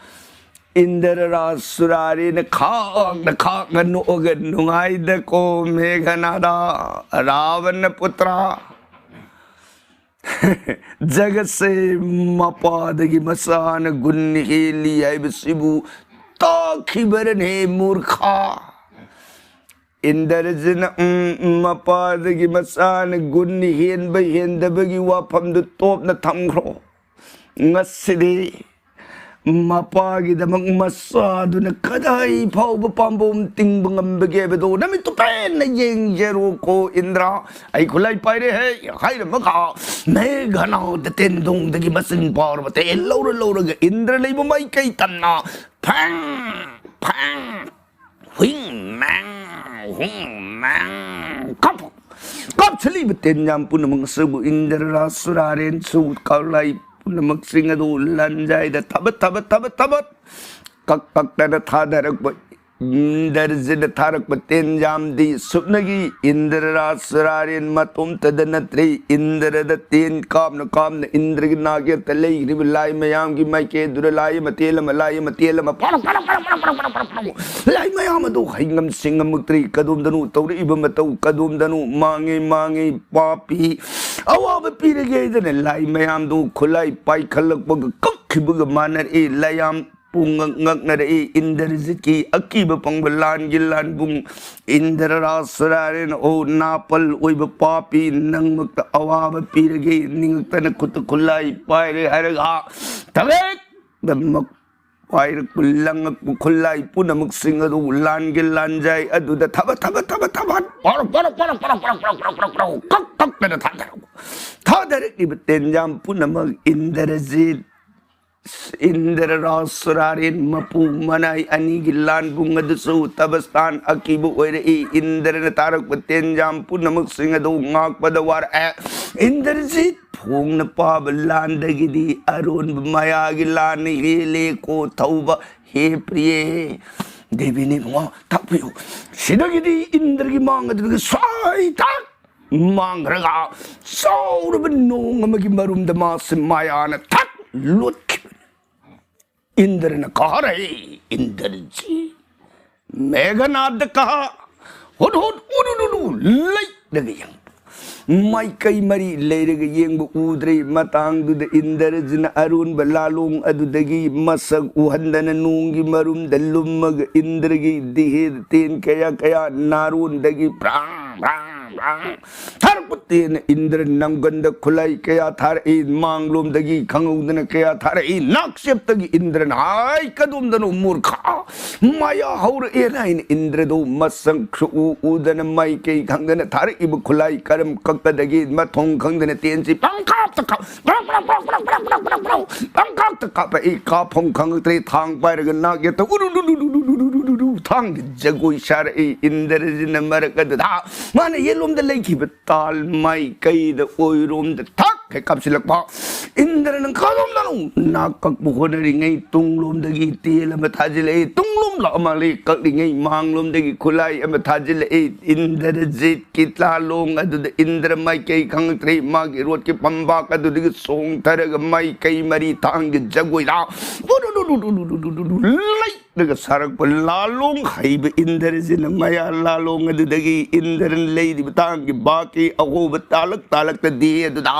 ꯏꯟꯗ꯭ꯔ ꯔꯥꯖ ꯁꯨꯔꯥꯔꯤꯅ ꯈꯥꯡꯅ ꯈꯥꯡꯅ ꯅꯣꯛꯑꯒ ꯅꯨꯡꯉꯥꯏꯗꯀꯣ ꯃꯦꯘꯅꯥꯗ ꯔꯥꯕꯅ ꯄꯨꯇ꯭ꯔ꯫ ꯖꯒꯠꯁꯦ ꯃꯄꯥꯗꯒꯤ ꯃꯆꯥꯅ ꯒꯨꯟ ꯍꯦꯜꯂꯤ ꯍꯥꯏꯕꯁꯤꯕꯨ ꯇꯥꯈꯤꯕꯔꯅꯦ ꯃꯨꯔꯈꯥ? ꯏꯟꯗ꯭ꯔꯖꯤꯅ, "ꯎꯝ, ꯃꯄꯥꯗꯒꯤ ꯃꯆꯥꯅ ꯒꯨꯟ ꯍꯦꯟꯕ ꯍꯦꯟꯗꯕꯒꯤ ꯋꯥꯐꯝꯗꯨ ꯇꯣꯞꯅ ꯊꯝꯈ꯭ꯔꯣ꯫ ꯉꯁꯤꯗꯤ ꯃꯄꯥꯒꯤꯗꯃꯛ ꯃꯆꯥꯗꯨꯅ ꯀꯗꯥꯏ ꯐꯥꯎꯕ ꯄꯥꯝꯕꯣꯝ ꯇꯤꯡꯕ ꯉꯝꯕꯒꯦ ꯍꯥꯏꯕꯗꯨ ꯅꯃꯤꯠꯇꯨ ꯄꯦꯟꯅ ꯌꯦꯡꯖꯔꯣꯀꯣ ꯏꯟꯗ꯭ꯔ꯫ ꯑꯩ ꯈꯨꯠꯂꯥꯏ ꯄꯥꯏꯔꯦ ꯍꯦ" ꯍꯥꯏꯔꯝꯃꯒ ꯃꯦꯘꯅꯥꯗ ꯇꯦꯟꯗꯣꯡꯗꯒꯤ ꯃꯆꯤꯟ ꯄꯥꯔꯕ ꯇꯦꯟ ꯂꯧꯔ ꯂꯧꯔꯒ ꯏꯟꯗ꯭ꯔ ꯂꯩꯕ ꯃꯥꯏꯀꯩ ꯇꯝꯅ ꯐꯪ ꯐꯪ ꯍꯨꯏꯡ ꯃꯥꯡ ꯍꯨꯡ ꯃꯥꯡ ꯀꯥꯞ-, ꯀꯥꯞꯁꯤꯜꯂꯤꯕ ꯇꯦꯟꯖꯥꯝ ꯄꯨꯝꯅꯃꯛ ꯑꯁꯤꯕꯨ ꯏꯟꯗ꯭ꯔ ꯔꯥꯖ ꯁꯨꯔꯥꯔꯦꯟꯁꯨ ꯀꯥꯎꯂꯥꯏ ꯄꯨꯝꯅꯃꯛꯁꯤꯡ ꯑꯗꯨ ꯂꯟꯖꯥꯏꯗ ꯊꯕꯠ ꯊꯕꯠ ꯊꯕꯠ ꯊꯕꯠ ꯀꯛ ꯀꯛꯇꯅ ꯊꯥꯗꯔꯛꯄ ꯏꯟꯗ꯭ꯔꯖꯤꯠꯅ ꯊꯥꯔꯛꯄ ꯇꯦꯟꯖꯥꯝꯗꯤ ꯁꯨꯞꯅꯒꯤ ꯏꯟꯗ꯭ꯔ ꯔꯥꯖ ꯁꯨꯔꯥꯔꯦꯟ ꯃꯇꯣꯝꯇꯗ ꯅꯠꯇ꯭ꯔꯦ꯫ ꯏꯟꯗ꯭ꯔꯗ ꯇꯦꯟ ꯀꯥꯞꯅ ꯀꯥꯞꯅ ꯏꯟꯗ꯭ꯔꯒꯤ ꯅꯥꯒꯦꯠꯇ ꯂꯩꯈ꯭ꯔꯤꯕ ꯂꯥꯏ ꯃꯌꯥꯝꯒꯤ ꯃꯥꯏꯀꯩ ꯑꯗꯨꯗ ꯂꯥꯏ ꯑꯃ ꯇꯦꯜ ꯑꯃ, ꯂꯥꯏ ꯑꯃ ꯇꯦꯜ ꯑꯃ, ꯄꯥꯔꯣ, ꯄꯥꯔꯣ, ꯄꯥꯔꯣ꯫ ꯂꯥꯏ ꯃꯌꯥꯝ ꯑꯗꯨ ꯍꯩꯉꯝ ꯁꯤꯡꯉꯝ ꯃꯨꯛꯇ꯭ꯔꯤ꯫ ꯀꯗꯣꯝꯗꯅꯣ ꯇꯧꯔꯛꯏꯕ ꯃꯇꯧ, ꯀꯗꯣꯝꯗꯅꯣ ꯃꯥꯡꯉꯤ, ꯃꯥꯡꯉꯤ, ꯄꯥꯄꯤ, ꯑꯋꯥꯕ ꯄꯤꯔꯒꯦ ꯍꯥꯏꯗꯅ ꯂꯥꯏ ꯃꯌꯥꯝꯗꯨ ꯈꯨꯠꯂꯥꯏ ꯄꯥꯏꯈꯠꯂꯛꯄꯒ ꯀꯛꯈꯤꯕꯒ ꯃꯥꯟꯅꯔꯛꯏ꯫ ꯂꯥꯏꯌꯥꯝ ꯄꯨꯡꯉꯛ ꯉꯛꯅꯔꯛꯏ꯫ ꯏꯟꯗ꯭ꯔꯖꯤꯠꯀꯤ ꯑꯀꯤꯕ ꯄꯪꯕ ꯂꯥꯟꯒꯤ ꯂꯥꯟꯕꯨꯡ ꯏꯟꯗ꯭ꯔ ꯔꯥꯖ ꯁꯨꯔꯥꯔꯦꯟ, "ꯑꯣ ꯅꯥꯄꯜ ꯑꯣꯏꯕ ꯄꯥꯄꯤ, ꯅꯪꯃꯛꯇ ꯑꯋꯥꯕ ꯄꯤꯔꯒꯦ, ꯅꯤꯡꯉꯛꯇꯅ ꯈꯨꯠꯇ ꯈꯨꯠꯂꯥꯏ ꯄꯥꯏꯔꯦ" ꯍꯥꯏꯔꯒ ꯊꯕꯦꯛꯇꯃꯛ ꯄꯥꯏꯔꯛꯄ ꯂꯪꯉꯛꯄ ꯈꯨꯠꯂꯥꯏ ꯄꯨꯝꯅꯃꯛꯁꯤꯡ ꯑꯗꯨ ꯂꯥꯟꯒꯤ ꯂꯥꯟꯖꯥꯏ ꯑꯗꯨꯗ ꯊꯕ ꯊꯕ ꯊꯕ ꯊꯕ ꯄꯔꯛ ꯄꯔꯛ ꯄꯔꯛ ꯄꯔꯛ ꯄꯔꯛ ꯄꯔꯛ ꯄꯔꯛ ꯄꯔꯛ ꯄꯔꯛ ꯀꯛ ꯀꯛꯇꯅ ꯊꯥꯗꯔꯛꯄ꯫ ꯊꯥꯗꯔꯛꯂꯤꯕ ꯇꯦꯟꯖꯥꯝ ꯄꯨꯝꯅꯃꯛ ꯏꯟꯗ꯭ꯔꯖꯤꯠ, ꯏꯟꯗ꯭ꯔ ꯔꯥꯖ ꯁꯨꯔꯥꯔꯦꯟ ꯃꯄꯨ ꯃꯅꯥꯏ ꯑꯅꯤꯒꯤ ꯂꯥꯟꯕꯨꯡ ꯑꯗꯨꯁꯨ ꯇꯕꯁꯇꯥꯟ ꯑꯀꯤꯕ ꯑꯣꯏꯔꯛꯏ꯫ ꯏꯟꯗ꯭ꯔꯅ ꯇꯥꯔꯛꯄ ꯇꯦꯟꯖꯥꯝ ꯄꯨꯝꯅꯃꯛꯁꯤꯡ ꯑꯗꯨ ꯉꯥꯛꯄꯗ ꯋꯥꯔꯛꯑꯦ꯫ ꯏꯟꯗ꯭ꯔꯖꯤꯠ ꯐꯣꯡꯅ ꯄꯥꯕ ꯂꯥꯟꯗꯒꯤꯗꯤ ꯑꯔꯣꯟꯕ ꯃꯌꯥꯒꯤ ꯂꯥꯟꯅ ꯍꯦꯜꯂꯦꯀꯣ ꯊꯧꯕ ꯍꯦ ꯄ꯭ꯔꯤꯌꯦ꯫ ꯗꯦꯕꯤꯅ ꯏꯕꯨꯡꯉꯣ ꯇꯥꯛꯄꯤꯌꯨ꯫ ꯁꯤꯗꯒꯤꯗꯤ ꯏꯟꯗ꯭ꯔꯒꯤ ꯃꯥꯡ ꯑꯗꯨꯗꯒꯤ ꯁ꯭ꯋꯥꯏ ꯇꯥꯛ ꯃꯥꯡꯈ꯭ꯔꯒ ꯆꯥꯎꯔꯕ ꯅꯣꯡ ꯑꯃꯒꯤ ꯃꯔꯨꯝꯗ ꯃꯥꯁꯦ ꯃꯌꯥꯅ ꯊꯛ ꯂꯣꯠꯈꯤꯕꯅꯤ꯫ ꯏꯟꯗ꯭ꯔꯅ ꯀꯍꯥ ꯔꯍꯦ ꯏꯟꯗ꯭ꯔꯖꯤꯠ, ꯃꯦꯘꯅꯥꯗ ꯀꯍꯥ ꯍꯨꯠ ꯍꯨꯠ ꯎꯔꯨ ꯂꯨ ꯂꯨ ꯂꯩꯔꯒ ꯌꯦꯡꯕ꯫ ꯃꯥꯏꯀꯩ ꯃꯔꯤ ꯂꯩꯔꯒ ꯌꯦꯡꯕ ꯎꯗ꯭ꯔꯦ꯫ ꯃꯇꯥꯡꯗꯨꯗ ꯏꯟꯗ꯭ꯔꯖꯤꯠꯅ ꯑꯔꯣꯟꯕ ꯂꯥꯂꯣꯡ ꯑꯗꯨꯗꯒꯤ ꯃꯁꯛ ꯎꯍꯟꯗꯅ ꯅꯣꯡꯒꯤ ꯃꯔꯨꯝꯗ ꯂꯨꯝꯃꯒ ꯏꯟꯗ꯭ꯔꯒꯤ ꯗꯤꯍꯦꯗ ꯇꯦꯟ ꯀꯌꯥ ꯀꯌꯥ ꯅꯥꯔꯣꯟꯗꯒꯤ ꯄ꯭ꯔꯥꯡ ꯄ꯭ꯔꯥꯡ ꯄ꯭ꯔꯥꯡ ꯊꯥꯔꯛꯄ ꯇꯦꯟꯅ ꯏꯟꯗ꯭ꯔ ꯅꯪꯒꯟꯗ ꯈꯨꯠꯂꯥꯏ ꯀꯌꯥ ꯊꯥꯔꯛꯏ꯫ ꯃꯥꯡꯂꯣꯝꯗꯒꯤ ꯈꯪꯍꯧꯗꯅ ꯀꯌꯥ ꯊꯥꯔꯛꯏ꯫ ꯅꯥꯛꯆꯦꯞꯇꯒꯤ ꯏꯟꯗ꯭ꯔꯅ ꯍꯥꯏ ꯀꯗꯣꯝꯗꯅꯣ ꯃꯨꯔꯈꯥ ꯃꯌꯥ ꯍꯧꯔꯛꯑꯦꯅ ꯍꯥꯏꯅ ꯏꯟꯗ꯭ꯔꯗꯣ ꯃꯁꯛ ꯁꯨꯛꯎ ꯎꯗꯅ ꯃꯥꯏꯀꯩ ꯈꯪꯗꯅ ꯊꯥꯔꯛꯏꯕ ꯈꯨꯠꯂꯥꯏ ꯀꯔꯝ ꯀꯛꯀꯗꯒꯦ ꯃꯊꯣꯡ ꯈꯪꯗꯅ ꯇꯦꯟꯁꯤ ꯄꯪꯀꯥꯞꯇ ꯀꯥꯞ-, ꯄꯪꯀꯥꯞꯇ ꯀꯥꯞꯄꯛꯏ꯫ ꯀꯥꯞꯐꯝ ꯈꯪꯉꯛꯇ꯭ꯔꯦ꯫ ꯊꯥꯡ ꯄꯥꯏꯔꯒ ꯅꯥꯛ ꯌꯦꯠꯇ ꯎꯔꯨ ꯊꯥꯡꯒꯤ ꯖꯒꯣꯏ ꯁꯥꯔꯛꯏ꯫ ꯏꯟꯗ꯭ꯔꯖꯤꯠꯅ ꯃꯔꯛ ꯑꯗꯨꯗ ꯃꯥꯅ ꯌꯦꯠꯂꯣꯝꯗ ꯂꯩꯈꯤꯕ ꯇꯥꯜ ꯃꯥꯏꯀꯩꯗ ꯑꯣꯏꯔꯣꯝꯗ ꯊꯛ ꯍꯦꯛ ꯀꯥꯞꯁꯤꯜꯂꯛꯄ꯫ ꯏꯟꯗ꯭ꯔꯅ ꯀꯔꯣꯝꯗꯅꯣ ꯅꯥ ꯀꯛꯄ ꯍꯣꯠꯅꯔꯤꯉꯩ ꯇꯨꯡꯂꯣꯝꯗꯒꯤ ꯇꯦꯜ ꯑꯃ ꯊꯥꯖꯤꯜꯂꯛꯏ꯫ ꯇꯨꯡꯂꯣꯝ ꯂꯥꯛꯑ ꯃꯥꯜꯂꯦ ꯀꯛꯂꯤꯉꯩ ꯃꯥꯡꯂꯣꯝꯗꯒꯤ ꯈꯨꯠꯂꯥꯏ ꯑꯃ ꯊꯥꯖꯤꯜꯂꯛꯏ꯫ ꯏꯟꯗ꯭ꯔꯖꯤꯠꯀꯤ ꯂꯥꯂꯣꯡ ꯑꯗꯨꯗ ꯏꯟꯗ꯭ꯔ ꯃꯥꯏꯀꯩ ꯈꯪꯉꯛꯇ꯭ꯔꯦ꯫ ꯃꯥꯒꯤ ꯔꯣꯠꯀꯤ ꯐꯝꯕꯥꯛ ꯑꯗꯨꯗꯒꯤ ꯆꯣꯡꯊꯔꯒ ꯃꯥꯏꯀꯩ ꯃꯔꯤ ꯊꯥꯡꯒꯤ ꯖꯒꯣꯏꯗ ꯂꯩ꯫ ꯑꯗꯨꯒ ꯁꯥꯔꯛꯄ ꯂꯥꯂꯣꯡ ꯍꯩꯕ ꯏꯟꯗ꯭ꯔꯖꯤꯠꯅ ꯃꯌꯥ ꯂꯥꯂꯣꯡ ꯑꯗꯨꯗꯒꯤ ꯏꯟꯗ꯭ꯔꯅ ꯂꯩꯔꯤꯕ ꯊꯥꯡꯒꯤ ꯕꯥꯛꯀꯤ ꯑꯍꯣꯕ ꯇꯥꯂꯛ ꯇꯥꯂꯛꯇꯗꯤ ꯑꯗꯨꯗ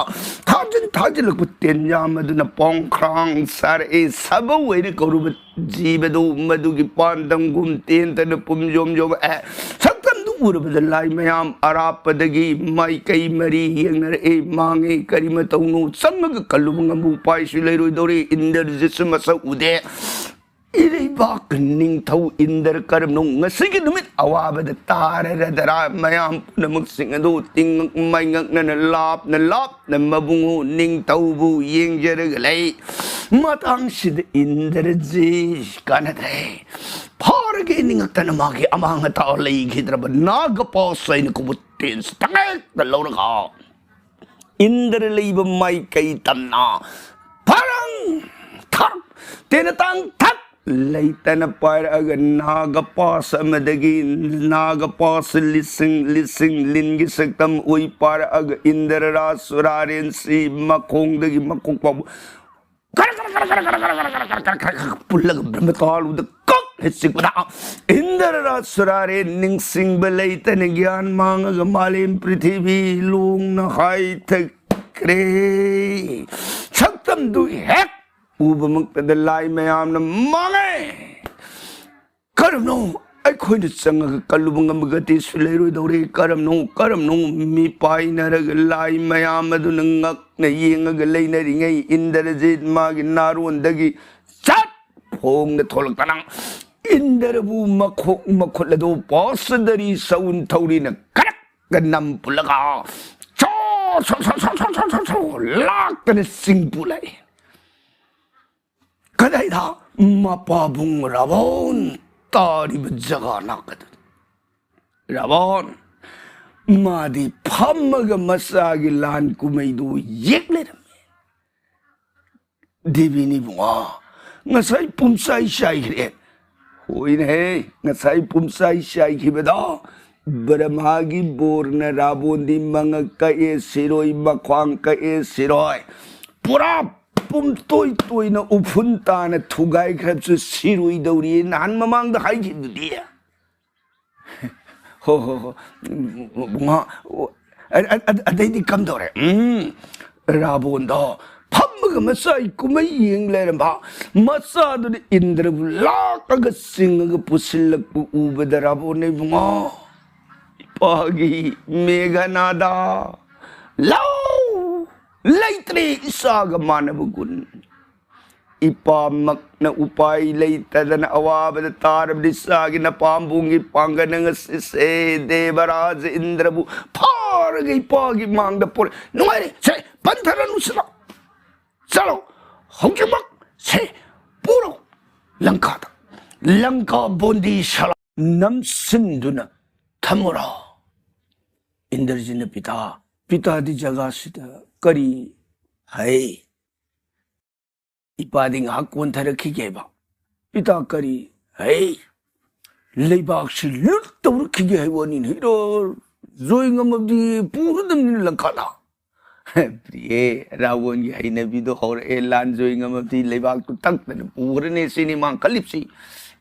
ꯊꯥꯖꯤꯟ ꯊꯥꯖꯤꯜꯂꯛꯄ ꯇꯦꯟꯌꯥꯝ ꯑꯗꯨꯅ ꯄꯣꯡꯈ꯭ꯔꯥꯡ ꯁꯥꯔꯛꯏ꯫ ꯁꯥꯕꯧ ꯍꯥꯏꯅ ꯀꯧꯔꯨꯕ ꯖꯤꯕꯗꯨ ꯃꯗꯨꯒꯤ ꯄꯥꯟꯗꯝꯒꯨꯝ ꯇꯦꯟꯇꯅ ꯄꯨꯝꯖꯣꯝ ꯖꯣꯝ ꯑꯦ ꯁꯛꯇꯝꯗꯨ ꯎꯔꯕꯗ ꯂꯥꯏ ꯃꯌꯥꯝ ꯑꯔꯥꯞꯄꯗꯒꯤ ꯃꯥꯏꯀꯩ ꯃꯔꯤ ꯌꯦꯡꯅꯔꯛꯏ꯫ ꯃꯥꯡꯉꯤ, ꯀꯔꯤ ꯃꯇꯧꯅꯣ? ꯆꯪꯉꯒ ꯀꯜꯂꯨꯕ ꯉꯝꯕ ꯎꯄꯥꯏꯁꯨ ꯂꯩꯔꯣꯏꯗꯧꯔꯤ꯫ ꯏꯟꯗ꯭ꯔꯖꯤꯠꯁꯨ ꯃꯁꯛ ꯎꯗꯦ꯫ ꯏꯔꯩꯕꯥꯛ ꯅꯤꯡꯊꯧ ꯏꯟꯗ꯭ꯔ ꯀꯔꯝꯅꯣ ꯉꯁꯤꯒꯤ ꯅꯨꯃꯤꯠ ꯑꯋꯥꯕꯗ ꯇꯥꯔꯔꯗꯔꯥ? ꯃꯌꯥꯝ ꯄꯨꯝꯅꯃꯛꯁꯤꯡ ꯑꯗꯨ ꯇꯤꯡꯉꯛ ꯃꯩꯉꯛꯅꯅ ꯂꯥꯞꯅ ꯂꯥꯞꯅ ꯃꯕꯨꯡꯉꯣ ꯅꯤꯡꯊꯧꯕꯨ ꯌꯦꯡꯖꯔꯒ ꯂꯩ꯫ ꯃꯇꯥꯡꯁꯤꯗ ꯏꯟꯗ꯭ꯔꯖꯤꯠ ꯀꯥꯟꯅꯗ꯭ꯔꯦ꯫ ꯐꯥꯔꯒꯦ ꯅꯤꯡꯉꯛꯇꯅ ꯃꯥꯒꯤ ꯑꯃꯥꯡ ꯑꯇꯥ ꯂꯩꯈꯤꯗ꯭ꯔꯕ ꯅꯥꯒꯄꯥꯁ ꯍꯥꯏꯅ ꯀꯧꯕ ꯇꯦꯟꯁꯤ ꯇꯉꯥꯏꯇ ꯂꯧꯔꯒ ꯏꯟꯗ꯭ꯔ ꯂꯩꯕ ꯃꯥꯏꯀꯩ ꯇꯝꯅ ꯐꯔꯪ ꯊꯛ ꯇꯦꯅ ꯇꯥꯡ ꯊꯛ ꯂꯩꯇꯅ ꯄꯥꯏꯔꯛꯑꯒ ꯅꯥꯒꯄꯥꯁ ꯑꯃꯗꯒꯤ ꯅꯥꯒꯄꯥꯁ ꯂꯤꯁꯤꯡ ꯂꯤꯁꯤꯡ ꯂꯤꯟꯒꯤ ꯁꯛꯇꯝ ꯑꯣꯏ ꯄꯥꯏꯔꯛꯑꯒ ꯏꯟꯗ꯭ꯔ ꯔꯥꯖ ꯁꯨꯔꯥꯔꯦꯟꯁꯤ ꯃꯈꯣꯡꯗꯒꯤ ꯃꯀꯣꯛ ꯐꯥꯎꯕ ꯈꯔ ꯈꯔ ꯈꯔ ꯈꯔ ꯈꯔ ꯈꯔ ꯈꯔ ꯈꯔ ꯈꯔ ꯈꯔ ꯈꯔ ꯈꯔ ꯄꯨꯜꯂꯒ ꯕ꯭ꯔꯍ꯭ꯃ ꯇꯥꯂꯨꯗ ꯀꯛ ꯍꯦꯛ ꯆꯤꯛꯄꯗ ꯏꯟꯗ꯭ꯔ ꯔꯥꯖ ꯁꯨꯔꯥꯔꯦꯟ ꯅꯤꯡꯁꯤꯡꯕ ꯂꯩꯇꯅ ꯒ꯭ꯌꯥꯟ ꯃꯥꯡꯉꯒ ꯃꯥꯂꯦꯝ ꯄ꯭ꯔꯤꯊꯤꯕꯤ ꯂꯣꯡꯅ ꯍꯥꯏꯊꯈ꯭ꯔꯦ꯫ ꯁꯛꯇꯝꯗꯨ ꯍꯦꯛ ꯎꯕꯃꯛꯇꯗ ꯂꯥꯏ ꯃꯌꯥꯝꯅ ꯃꯥꯡꯉꯦ꯫ ꯀꯔꯝꯅꯣ ꯑꯩꯈꯣꯏꯅ ꯆꯪꯉꯒ ꯀꯜꯂꯨꯕ ꯉꯝꯕꯒꯗꯤꯁꯨ ꯂꯩꯔꯣꯏꯗꯧꯔꯦ꯫ ꯀꯔꯝꯅꯣ ꯀꯔꯝꯅꯣ ꯃꯤ ꯄꯥꯏꯅꯔꯒ ꯂꯥꯏ ꯃꯌꯥꯝ ꯑꯗꯨꯅ ꯉꯛꯅ ꯌꯦꯡꯉꯒ ꯂꯩꯅꯔꯤꯉꯩ ꯏꯟꯗ꯭ꯔꯖꯤꯠ ꯃꯥꯒꯤ ꯅꯥꯔꯣꯟꯗꯒꯤ ꯆꯠ ꯐꯣꯡꯅ ꯊꯣꯛꯂꯛꯇꯅ ꯏꯟꯗ꯭ꯔꯕꯨ ꯃꯈꯣꯛ ꯃꯈꯨꯠ ꯑꯗꯨ ꯄꯥꯁꯗꯔꯤ ꯁꯎꯟ ꯊꯧꯔꯤꯅ ꯀꯔꯛꯀ ꯅꯝ ꯄꯨꯜꯂꯒ ꯁꯣ ꯁꯣ ꯁꯣ ꯁꯣ ꯁꯣ ꯁꯣ ꯁꯣ ꯁꯣ ꯂꯥꯛꯇꯅ ꯆꯤꯡ ꯄꯨꯂꯛꯏ꯫ ꯀꯗꯥꯏꯗ? ꯃꯄꯥꯕꯨꯡ ꯔꯥꯕꯣꯟ ꯇꯥꯔꯤꯕ ꯖꯒꯥ ꯅꯥꯀꯟꯗ꯫ ꯔꯥꯕꯣꯟ ꯃꯥꯗꯤ ꯐꯝꯃꯒ ꯃꯆꯥꯒꯤ ꯂꯥꯟ ꯀꯨꯝꯍꯩꯗꯨ ꯌꯦꯛ ꯂꯩꯔꯝꯃꯤ꯫ ꯗꯦꯕꯤꯅꯤ ꯏꯕꯨꯡꯉꯣ, ꯉꯁꯥꯏ ꯄꯨꯝꯆꯥꯏ ꯆꯥꯏꯈ꯭ꯔꯦ꯫ ꯍꯣꯏꯅꯦꯍꯦ, ꯉꯁꯥꯏ ꯄꯨꯝꯆꯥꯏ ꯆꯥꯏꯈꯤꯕꯗꯣ ꯕ꯭ꯔꯍꯃꯥꯒꯤ ꯕꯣꯔꯅ ꯔꯥꯕꯣꯟꯗꯤ ꯃꯉꯛ ꯀꯛꯑꯦ ꯁꯤꯔꯣꯏ, ꯃꯈ꯭ꯋꯥꯡ ꯀꯛꯑꯦ ꯁꯤꯔꯣꯏ, ꯄꯨꯔꯥ ꯄꯨꯝꯇꯣꯏ ꯇꯣꯏꯅ ꯎꯐꯨꯟ ꯇꯥꯅ ꯊꯨꯒꯥꯏꯈ꯭ꯔꯕꯁꯨ ꯁꯤꯔꯣꯏꯗꯧꯔꯤ ꯅꯍꯥꯟ ꯃꯃꯥꯡꯗ ꯍꯥꯏꯈꯤꯕꯗꯨꯗꯤ꯫ ꯍꯣ ꯍꯣ ꯍꯣ꯫ ꯎꯝ, ꯎꯝ, ꯎꯝ, ꯑ-, ꯑ-, ꯑ-, ꯑꯗꯩꯗꯤ ꯀꯝꯗꯧꯔꯦ? ꯎꯝ, ꯔꯥꯕꯣꯟꯗꯣ ꯐꯝꯃꯒ ꯃꯆꯥꯒꯤ ꯀꯨꯝꯍꯩ ꯌꯦꯡ ꯂꯩꯔꯝꯕ ꯃꯆꯥꯗꯨꯅ ꯏꯟꯗ꯭ꯔꯕꯨ ꯂꯥꯛꯑꯒ ꯆꯤꯡꯉꯒ ꯄꯨꯁꯤꯜꯂꯛꯄ ꯎꯕꯗ ꯔꯥꯕꯣꯟꯅ ꯏꯕꯨꯡꯉꯣ, ꯏꯄꯥꯒꯤ ꯃꯦꯘꯅꯥꯗ ꯂꯧ ꯂꯩꯇ꯭ꯔꯦ ꯏꯆꯥꯒ ꯃꯥꯟꯅꯕ ꯒꯨꯟ꯫ ꯏꯄꯥꯃꯛꯅ ꯎꯄꯥꯏ ꯂꯩꯇꯗꯅ ꯑꯋꯥꯕꯗ ꯇꯥꯔꯕꯗꯤ ꯏꯆꯥꯒꯤ ꯅꯄꯥꯝꯕꯣꯝꯒꯤ ꯄꯥꯡꯒꯜ ꯉꯁꯤꯁꯦ ꯗꯦꯕꯔꯥꯖ ꯏꯟꯗ꯭ꯔꯕꯨ ꯐꯥꯔꯒ ꯏꯄꯥꯒꯤ ꯃꯥꯡꯗ ꯄꯣꯔꯦ꯫ ꯅꯨꯡꯉꯥꯏꯔꯦ, ꯁꯦ, ꯄꯟꯊꯔꯅꯨ ꯁꯤꯗ꯫ ꯆꯠꯂꯣ, ꯍꯧꯖꯤꯛꯃꯛ ꯁꯦ ꯄꯨꯔꯣ ꯂꯪꯀꯥꯗ꯫ ꯂꯪꯀꯥ ꯕꯣꯟꯗꯤ ꯁꯂꯥ ꯅꯝꯁꯤꯟꯗꯨꯅ ꯊꯝꯃꯨꯔꯣ꯫ ꯏꯟꯗ꯭ꯔꯖꯤꯠꯅ ꯄꯤꯇꯥ, ꯄꯤꯇꯥꯗꯤ ꯖꯒꯥꯁꯤꯗ ꯀꯔꯤ ꯍꯥꯏ? ꯏꯄꯥꯗꯤ ꯉꯥꯏꯍꯥꯛ ꯀꯣꯟꯊꯔꯛꯈꯤꯒꯦꯕ꯫ ꯄꯤꯇꯥ ꯀꯔꯤ ꯍꯥꯏ? ꯂꯩꯕꯥꯛꯁꯤ ꯂꯨꯠ ꯇꯧꯔꯛꯈꯤꯒꯦ ꯍꯥꯏꯕ ꯋꯥꯅꯤꯅꯦ꯫ ꯍꯤꯔꯣ ꯖꯣꯏ ꯉꯝꯃꯕꯗꯤ ꯄꯨꯔꯗꯕꯅꯤꯅ ꯂꯪꯀꯥꯗ꯫ ꯄ꯭ꯔꯤꯌꯦ, ꯔꯥꯋꯣꯟꯒꯤ ꯍꯩꯅꯕꯤꯗꯣ ꯍꯧꯔꯛꯑꯦ꯫ ꯂꯥꯟ ꯖꯣꯏ ꯉꯝꯃꯕꯗꯤ ꯂꯩꯕꯥꯛꯇꯨ ꯇꯛꯇꯅ ꯄꯨꯈ꯭ꯔꯅꯤ ꯁꯤꯅꯤ ꯃꯥ ꯈꯜꯂꯤꯕꯁꯤ꯫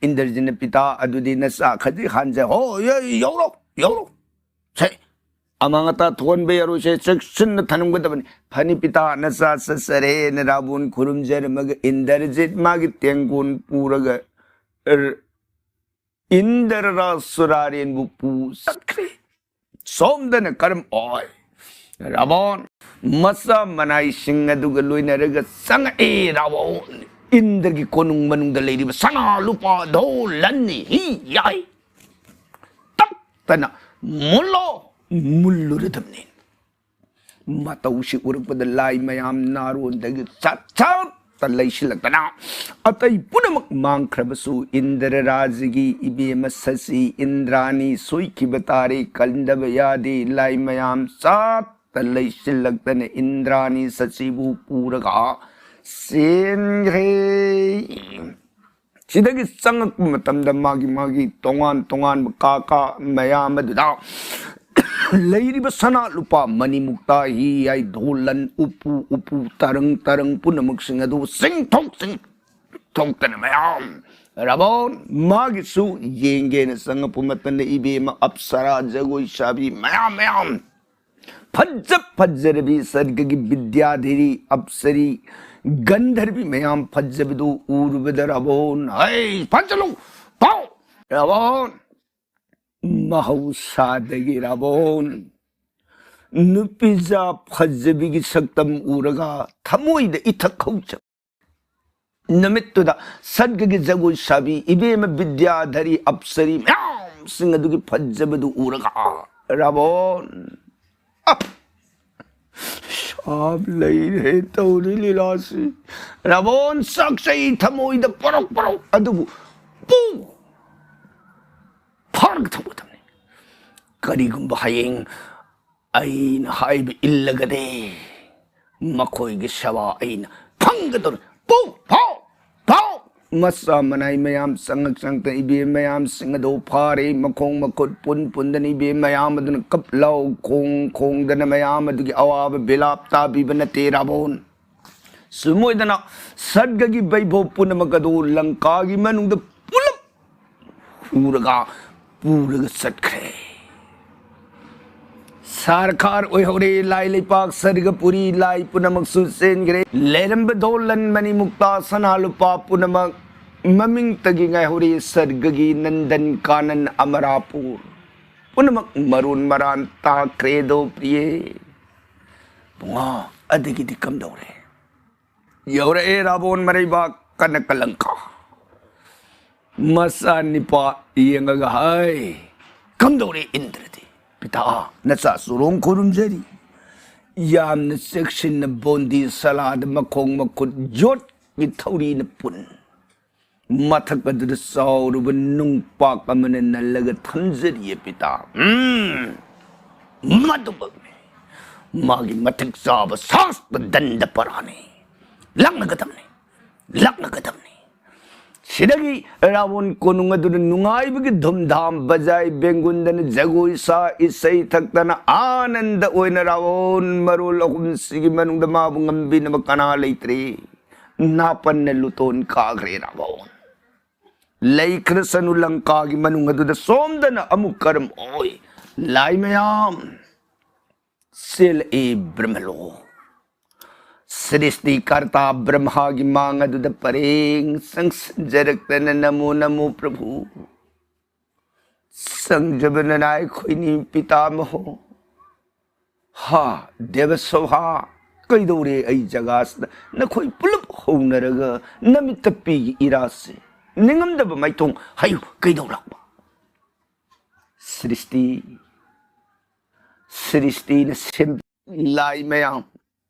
ꯏꯟꯗ꯭ꯔꯖꯤꯠꯅ ꯄꯤꯇꯥ ꯑꯗꯨꯗꯤ ꯅꯆꯥ ꯈꯖꯤꯛ ꯍꯥꯟꯖ-, ꯍꯣ, ꯌ-, ꯌꯧꯔꯣ, ꯌꯧꯔꯣ꯫ ꯁꯦ, ꯑꯃꯥꯡ ꯑꯇꯥ ꯊꯣꯛꯍꯟꯕ ꯌꯥꯔꯣꯏ, ꯁꯦ, ꯆꯦꯛꯁꯤꯟꯅ ꯊꯅꯝꯒꯗꯕꯅꯤ꯫ ꯐꯅꯤ ꯄꯤꯇꯥ ꯅꯆꯥ ꯆꯠꯆꯔꯦꯅ ꯔꯥꯕꯣꯟ ꯈꯨꯔꯨꯝꯖꯔꯝꯃꯒ ꯏꯟꯗ꯭ꯔꯖꯤꯠ ꯃꯥꯒꯤ ꯇꯦꯡꯒꯣꯟ ꯄꯨꯔꯒ ꯔ-, ꯏꯟꯗ꯭ꯔ ꯔꯥꯁ ꯁꯨꯔꯥꯔꯦꯟꯕꯨ ꯄꯨ ꯆꯠꯈ꯭ꯔꯦ꯫ ꯁꯣꯝꯗꯅ ꯀꯔꯝ ꯑꯣꯏ? ꯔꯥꯕꯣꯟ ꯃꯆꯥ ꯃꯅꯥꯏꯁꯤꯡ ꯑꯗꯨꯒ ꯂꯣꯏꯅꯔꯒ ꯆꯪꯉꯛꯑꯦ꯫ ꯔꯥꯕꯣꯟ ꯏꯟꯗ꯭ꯔꯒꯤ ꯀꯣꯅꯨꯡ ꯃꯅꯨꯡꯗ ꯂꯩꯔꯤꯕ ꯁꯅꯥ ꯂꯨꯄꯥ ꯙꯣ ꯂꯟꯅꯤ ꯍꯤ ꯌꯥꯏ ꯇꯛꯇꯅ ꯃꯨꯜꯂꯣ, ꯃꯨꯜꯂꯨꯔꯗꯕꯅꯤ꯫ ꯃꯇꯧꯁꯤ ꯎꯔꯛꯄꯗ ꯂꯥꯏ ꯃꯌꯥꯝ ꯅꯥꯔꯣꯟꯗꯒꯤ ꯆꯠ ꯆꯠꯇ ꯂꯩꯁꯤꯜꯂꯛꯇꯅ ꯑꯇꯩ ꯄꯨꯝꯅꯃꯛ ꯃꯥꯡꯈ꯭ꯔꯕꯁꯨ ꯏꯟꯗ꯭ꯔ ꯔꯥꯖꯒꯤ ꯏꯕꯦꯝꯃ ꯁꯆꯤ ꯏꯟꯗ꯭ꯔꯥꯅꯤ ꯁꯣꯏꯈꯤꯕ ꯇꯥꯔꯦ, ꯀꯟꯗꯕ ꯌꯥꯗꯦ꯫ ꯂꯥꯏ ꯃꯌꯥꯝ ꯆꯠꯇ ꯂꯩꯁꯤꯜꯂꯛꯇꯅ ꯏꯟꯗ꯭ꯔꯥꯅꯤ ꯁꯆꯤꯕꯨ ꯄꯨꯔꯒ ꯆꯦꯟꯈ꯭ꯔꯦ꯫ ꯁꯤꯗꯒꯤ ꯆꯪꯉꯛꯄ ꯃꯇꯝꯗ ꯃꯥꯒꯤ ꯃꯥꯒꯤ ꯇꯣꯉꯥꯟ ꯇꯣꯉꯥꯟꯕ ꯀꯥ ꯀꯥ ꯃꯌꯥꯝ ꯑꯗꯨꯗ ꯂꯩꯔꯤꯕ ꯁꯅꯥ ꯂꯨꯄꯥ ꯃꯅꯤ ꯃꯨꯛꯇꯥ ꯍꯤ ꯍꯥꯏ ꯙꯣꯂꯟ ꯎꯄꯨ ꯎꯄꯨ ꯇꯔꯪ ꯇꯔꯪ ꯄꯨꯝꯅꯃꯛꯁꯤꯡ ꯑꯗꯨ ꯆꯤꯡꯊꯣꯛ ꯆꯤꯡꯊꯣꯛꯇꯅ ꯃꯌꯥꯝ ꯔꯥꯕꯣꯟ ꯃꯥꯒꯤꯁꯨ ꯌꯦꯡꯒꯦꯅ ꯆꯪꯉꯛꯄ ꯃꯇꯝꯗ ꯏꯕꯦꯝꯃ ꯑꯞꯁꯔꯥ ꯖꯒꯣꯏ ꯁꯥꯕꯤ ꯃꯌꯥꯝ ꯃꯌꯥꯝ ꯐꯖ ꯐꯖꯔꯕꯤ ꯁꯔꯒꯒꯤ ꯕꯤꯗ꯭ꯌꯥꯙꯤꯔꯤ ꯑꯞꯁꯔꯤ ꯒꯟꯙꯔꯕꯤ ꯃꯌꯥꯝ ꯐꯖꯕꯗꯨ ꯎꯔꯨꯕꯗ ꯔꯥꯕꯣꯟ, "ꯍꯩ, ꯐꯖꯂꯨ! ꯄꯥꯎ!" ꯔꯥꯕꯣꯟ ꯃꯍꯧꯁꯥꯗꯒꯤ ꯔꯥꯕꯣꯟ ꯅꯨꯄꯤꯖꯥ ꯐꯖꯕꯤꯒꯤ ꯁꯛꯇꯝ ꯎꯔꯒ ꯊꯃꯣꯏꯗ ꯏꯊꯛ ꯍꯧꯖ ꯅꯨꯃꯤꯠꯇꯨꯗ ꯁꯔꯒꯒꯤ ꯖꯒꯣꯏ ꯁꯥꯕꯤ ꯏꯕꯦꯝꯃ ꯕꯤꯗ꯭ꯌꯥꯙꯔꯤ ꯑꯞꯁꯔꯤ ꯃꯌꯥꯝꯁꯤꯡ ꯑꯗꯨꯒꯤ ꯐꯖꯕꯗꯨ ꯎꯔꯒ, "ꯔꯥꯕꯣꯟ, ꯑꯞ! ꯁꯥꯞ ꯂꯩꯔꯦ ꯇꯧꯔꯤ ꯂꯤꯂꯥꯁꯤ꯫ ꯔꯥꯕꯣꯟ ꯆꯥꯛꯆꯩ ꯊꯃꯣꯏꯗ ꯄꯣꯔꯣꯛ ꯄꯣꯔꯣꯛ, ꯑꯗꯨꯕꯨ ꯄꯨ! ꯐꯥꯔꯒ ꯊꯝꯒꯗꯕꯅꯤ꯫ ꯀꯔꯤꯒꯨꯝꯕ ꯍꯌꯦꯡ ꯑꯩꯅ ꯍꯥꯏꯕ ꯏꯜꯂꯒꯗꯤ ꯃꯈꯣꯏꯒꯤ ꯁꯦꯕꯥ ꯑꯩꯅ ꯐꯪꯒꯗꯧꯔꯤ꯫ ꯄꯨ! ꯐꯥꯎ! ꯐꯥꯎ!" ꯃꯆꯥ ꯃꯅꯥꯏ ꯃꯌꯥꯝ ꯆꯪꯉꯛ ꯆꯪꯉꯛꯇꯅ ꯏꯕꯦꯝ ꯃꯌꯥꯝꯁꯤꯡ ꯑꯗꯨ ꯐꯥꯔꯦ꯫ ꯃꯈꯣꯡ ꯃꯈꯨꯠ ꯄꯨꯟ ꯄꯨꯟꯗꯅ ꯏꯕꯦꯝ ꯃꯌꯥꯝ ꯑꯗꯨꯅ ꯀꯞ ꯂꯥꯎ ꯈꯣꯡ ꯈꯣꯡꯗꯅ ꯃꯌꯥꯝ ꯑꯗꯨꯒꯤ ꯑꯋꯥꯕ ꯕꯤꯂꯥꯞ ꯇꯥꯕꯤꯕ ꯅꯠꯇꯦ ꯔꯥꯕꯣꯟ꯫ ꯁꯨꯝ ꯑꯣꯏꯗꯅ ꯁꯔꯒꯒꯤ ꯕꯩꯕꯣꯞ ꯄꯨꯝꯅꯃꯛ ꯑꯗꯨ ꯂꯪꯀꯥꯒꯤ ꯃꯅꯨꯡꯗ ꯄꯨꯂꯞ ꯍꯨꯔꯒ ꯄꯨꯔꯒ ꯆꯠꯈ꯭ꯔꯦ꯫ ꯁꯔꯀꯥꯔ ꯑꯣꯏꯍꯧꯔꯦ ꯂꯥꯏ ꯂꯩꯄꯥꯛ ꯁꯔꯒꯄꯨꯔꯤ, ꯂꯥꯏ ꯄꯨꯝꯅꯃꯛꯁꯨ ꯆꯦꯟꯈ꯭ꯔꯦ꯫ ꯂꯩꯔꯝꯕ ꯗꯣꯂꯟ ꯃꯅꯤ ꯃꯨꯛꯇꯥ ꯁꯅꯥ ꯂꯨꯄꯥ ꯄꯨꯝꯅꯃꯛ ꯃꯃꯤꯡꯇꯒꯤ ꯉꯥꯏꯍꯧꯔꯦ ꯁꯔꯒꯒꯤ ꯅꯟꯗꯟ ꯀꯥꯅꯟ ꯑꯃꯔꯥꯄꯨꯔ꯫ ꯄꯨꯝꯅꯃꯛ ꯃꯔꯣꯟ ꯃꯔꯥꯟ ꯇꯥꯈ꯭ꯔꯦꯗꯣ ꯄ꯭ꯔꯤꯌꯦ꯫ ꯄꯨꯡꯉꯥ ꯑꯗꯒꯤꯗꯤ ꯀꯝꯗꯧꯔꯦ? ꯌꯧꯔꯛꯑꯦ ꯔꯥꯕꯣꯟ ꯃꯔꯩꯕꯥꯛ ꯀꯅꯀ ꯂꯪꯀꯥ꯫ ꯃꯆꯥ ꯅꯤꯄꯥ ꯌꯦꯡꯉꯒ ꯍꯥꯏ, "ꯀꯝꯗꯧꯔꯦ ꯏꯟꯗ꯭ꯔꯗꯤ?" "ꯄꯤꯇꯥ, ꯅꯆꯥ ꯆꯨꯔꯣꯡ ꯈꯨꯔꯨꯝꯖꯔꯤ꯫ ꯌꯥꯝꯅ ꯆꯦꯛꯁꯤꯟꯅ ꯕꯣꯟꯗꯤ ꯁꯂꯥꯗ ꯃꯈꯣꯡ ꯃꯈꯨꯠ ꯌꯣꯠꯀꯤ ꯊꯧꯔꯤꯅ ꯄꯨꯟ꯫ ꯃꯊꯛ ꯑꯗꯨꯗ ꯆꯥꯎꯔꯕ ꯅꯨꯡꯄꯥꯛ ꯑꯃꯅ ꯅꯜꯂꯒ ꯊꯝꯖꯔꯤꯌꯦ ꯄꯤꯇꯥ꯫ ꯎꯝ, ꯃꯗꯨꯃꯛꯅꯤ꯫ ꯃꯥꯒꯤ ꯃꯇꯤꯛ ꯆꯥꯕ ꯁꯥꯁꯇ ꯗꯟꯗ ꯄꯔꯥꯅꯤ꯫ ꯂꯥꯛꯅꯒꯗꯕꯅꯤ, ꯂꯥꯛꯅꯒꯗꯕꯅꯤ꯫" ꯁꯤꯗꯒꯤ ꯔꯥꯕꯣꯟ ꯀꯣꯅꯨꯡ ꯑꯗꯨꯅ ꯅꯨꯡꯉꯥꯏꯕꯒꯤ ꯙꯨꯝꯙꯥꯝ ꯕꯖꯥꯏ ꯕꯦꯡꯒꯨꯟꯗꯅ ꯖꯒꯣꯏ ꯁꯥ ꯏꯁꯩ ꯊꯛꯇꯅ ꯑꯥꯅꯟꯗ ꯑꯣꯏꯅ ꯔꯥꯕꯣꯟ ꯃꯔꯣꯜ ꯑꯍꯨꯝꯁꯤꯒꯤ ꯃꯅꯨꯡꯗ ꯃꯥꯕꯨ ꯉꯝꯕꯤꯅꯕ ꯀꯅꯥ ꯂꯩꯇ꯭ꯔꯦ꯫ ꯅꯥꯄꯟꯅ ꯂꯨꯇꯣꯟ ꯀꯥꯈ꯭ꯔꯦ ꯔꯥꯕꯣꯟ꯫ ꯂꯩꯈ꯭ꯔꯁꯅꯨ ꯂꯪꯀꯥꯒꯤ ꯃꯅꯨꯡ ꯑꯗꯨꯗ ꯁꯣꯝꯗꯅ ꯑꯃꯨꯛ ꯀꯔꯝ ꯑꯣꯏ꯫ ꯂꯥꯏ ꯃꯌꯥꯝ ꯆꯦꯜꯂꯛꯏ ꯕ꯭ꯔꯍ꯭ꯃꯂꯣ꯫ ꯁ꯭ꯔꯤꯁꯇꯤꯀꯔꯇꯥ ꯕ꯭ꯔꯍ꯭ꯃꯥꯒꯤ ꯃꯥꯡ ꯑꯗꯨꯗ ꯄꯔꯦꯡ ꯆꯪꯁꯤꯟꯖꯔꯛꯇꯅ ꯅꯃꯣ ꯅꯃꯣ ꯄ꯭ꯔꯚꯨ꯫ ꯆꯪꯖꯕꯅ ꯅꯥꯏ ꯑꯩꯈꯣꯏꯅꯤ ꯄꯤꯇꯥꯃꯍꯣ꯫ ꯍꯥ, ꯗꯦꯕꯁꯣꯚꯥ, ꯀꯩꯗꯧꯔꯦ ꯑꯩ ꯖꯒꯥꯁꯤꯗ? ꯅꯈꯣꯏ ꯄꯨꯂꯞ ꯍꯧꯅꯔꯒ ꯅꯃꯤꯠꯇ ꯄꯤꯒꯤ ꯏꯔꯥꯁꯦ, ꯅꯤꯡꯉꯝꯗꯕ ꯃꯥꯏꯊꯣꯡ ꯍꯥꯏꯌꯨ, ꯀꯩꯗꯧꯔꯛꯄ? ꯁ꯭ꯔꯤꯁꯇꯤ, ꯁ꯭ꯔꯤꯁꯇꯤꯅ ꯁꯦꯝ-, ꯂꯥꯏ ꯃꯌꯥꯝ,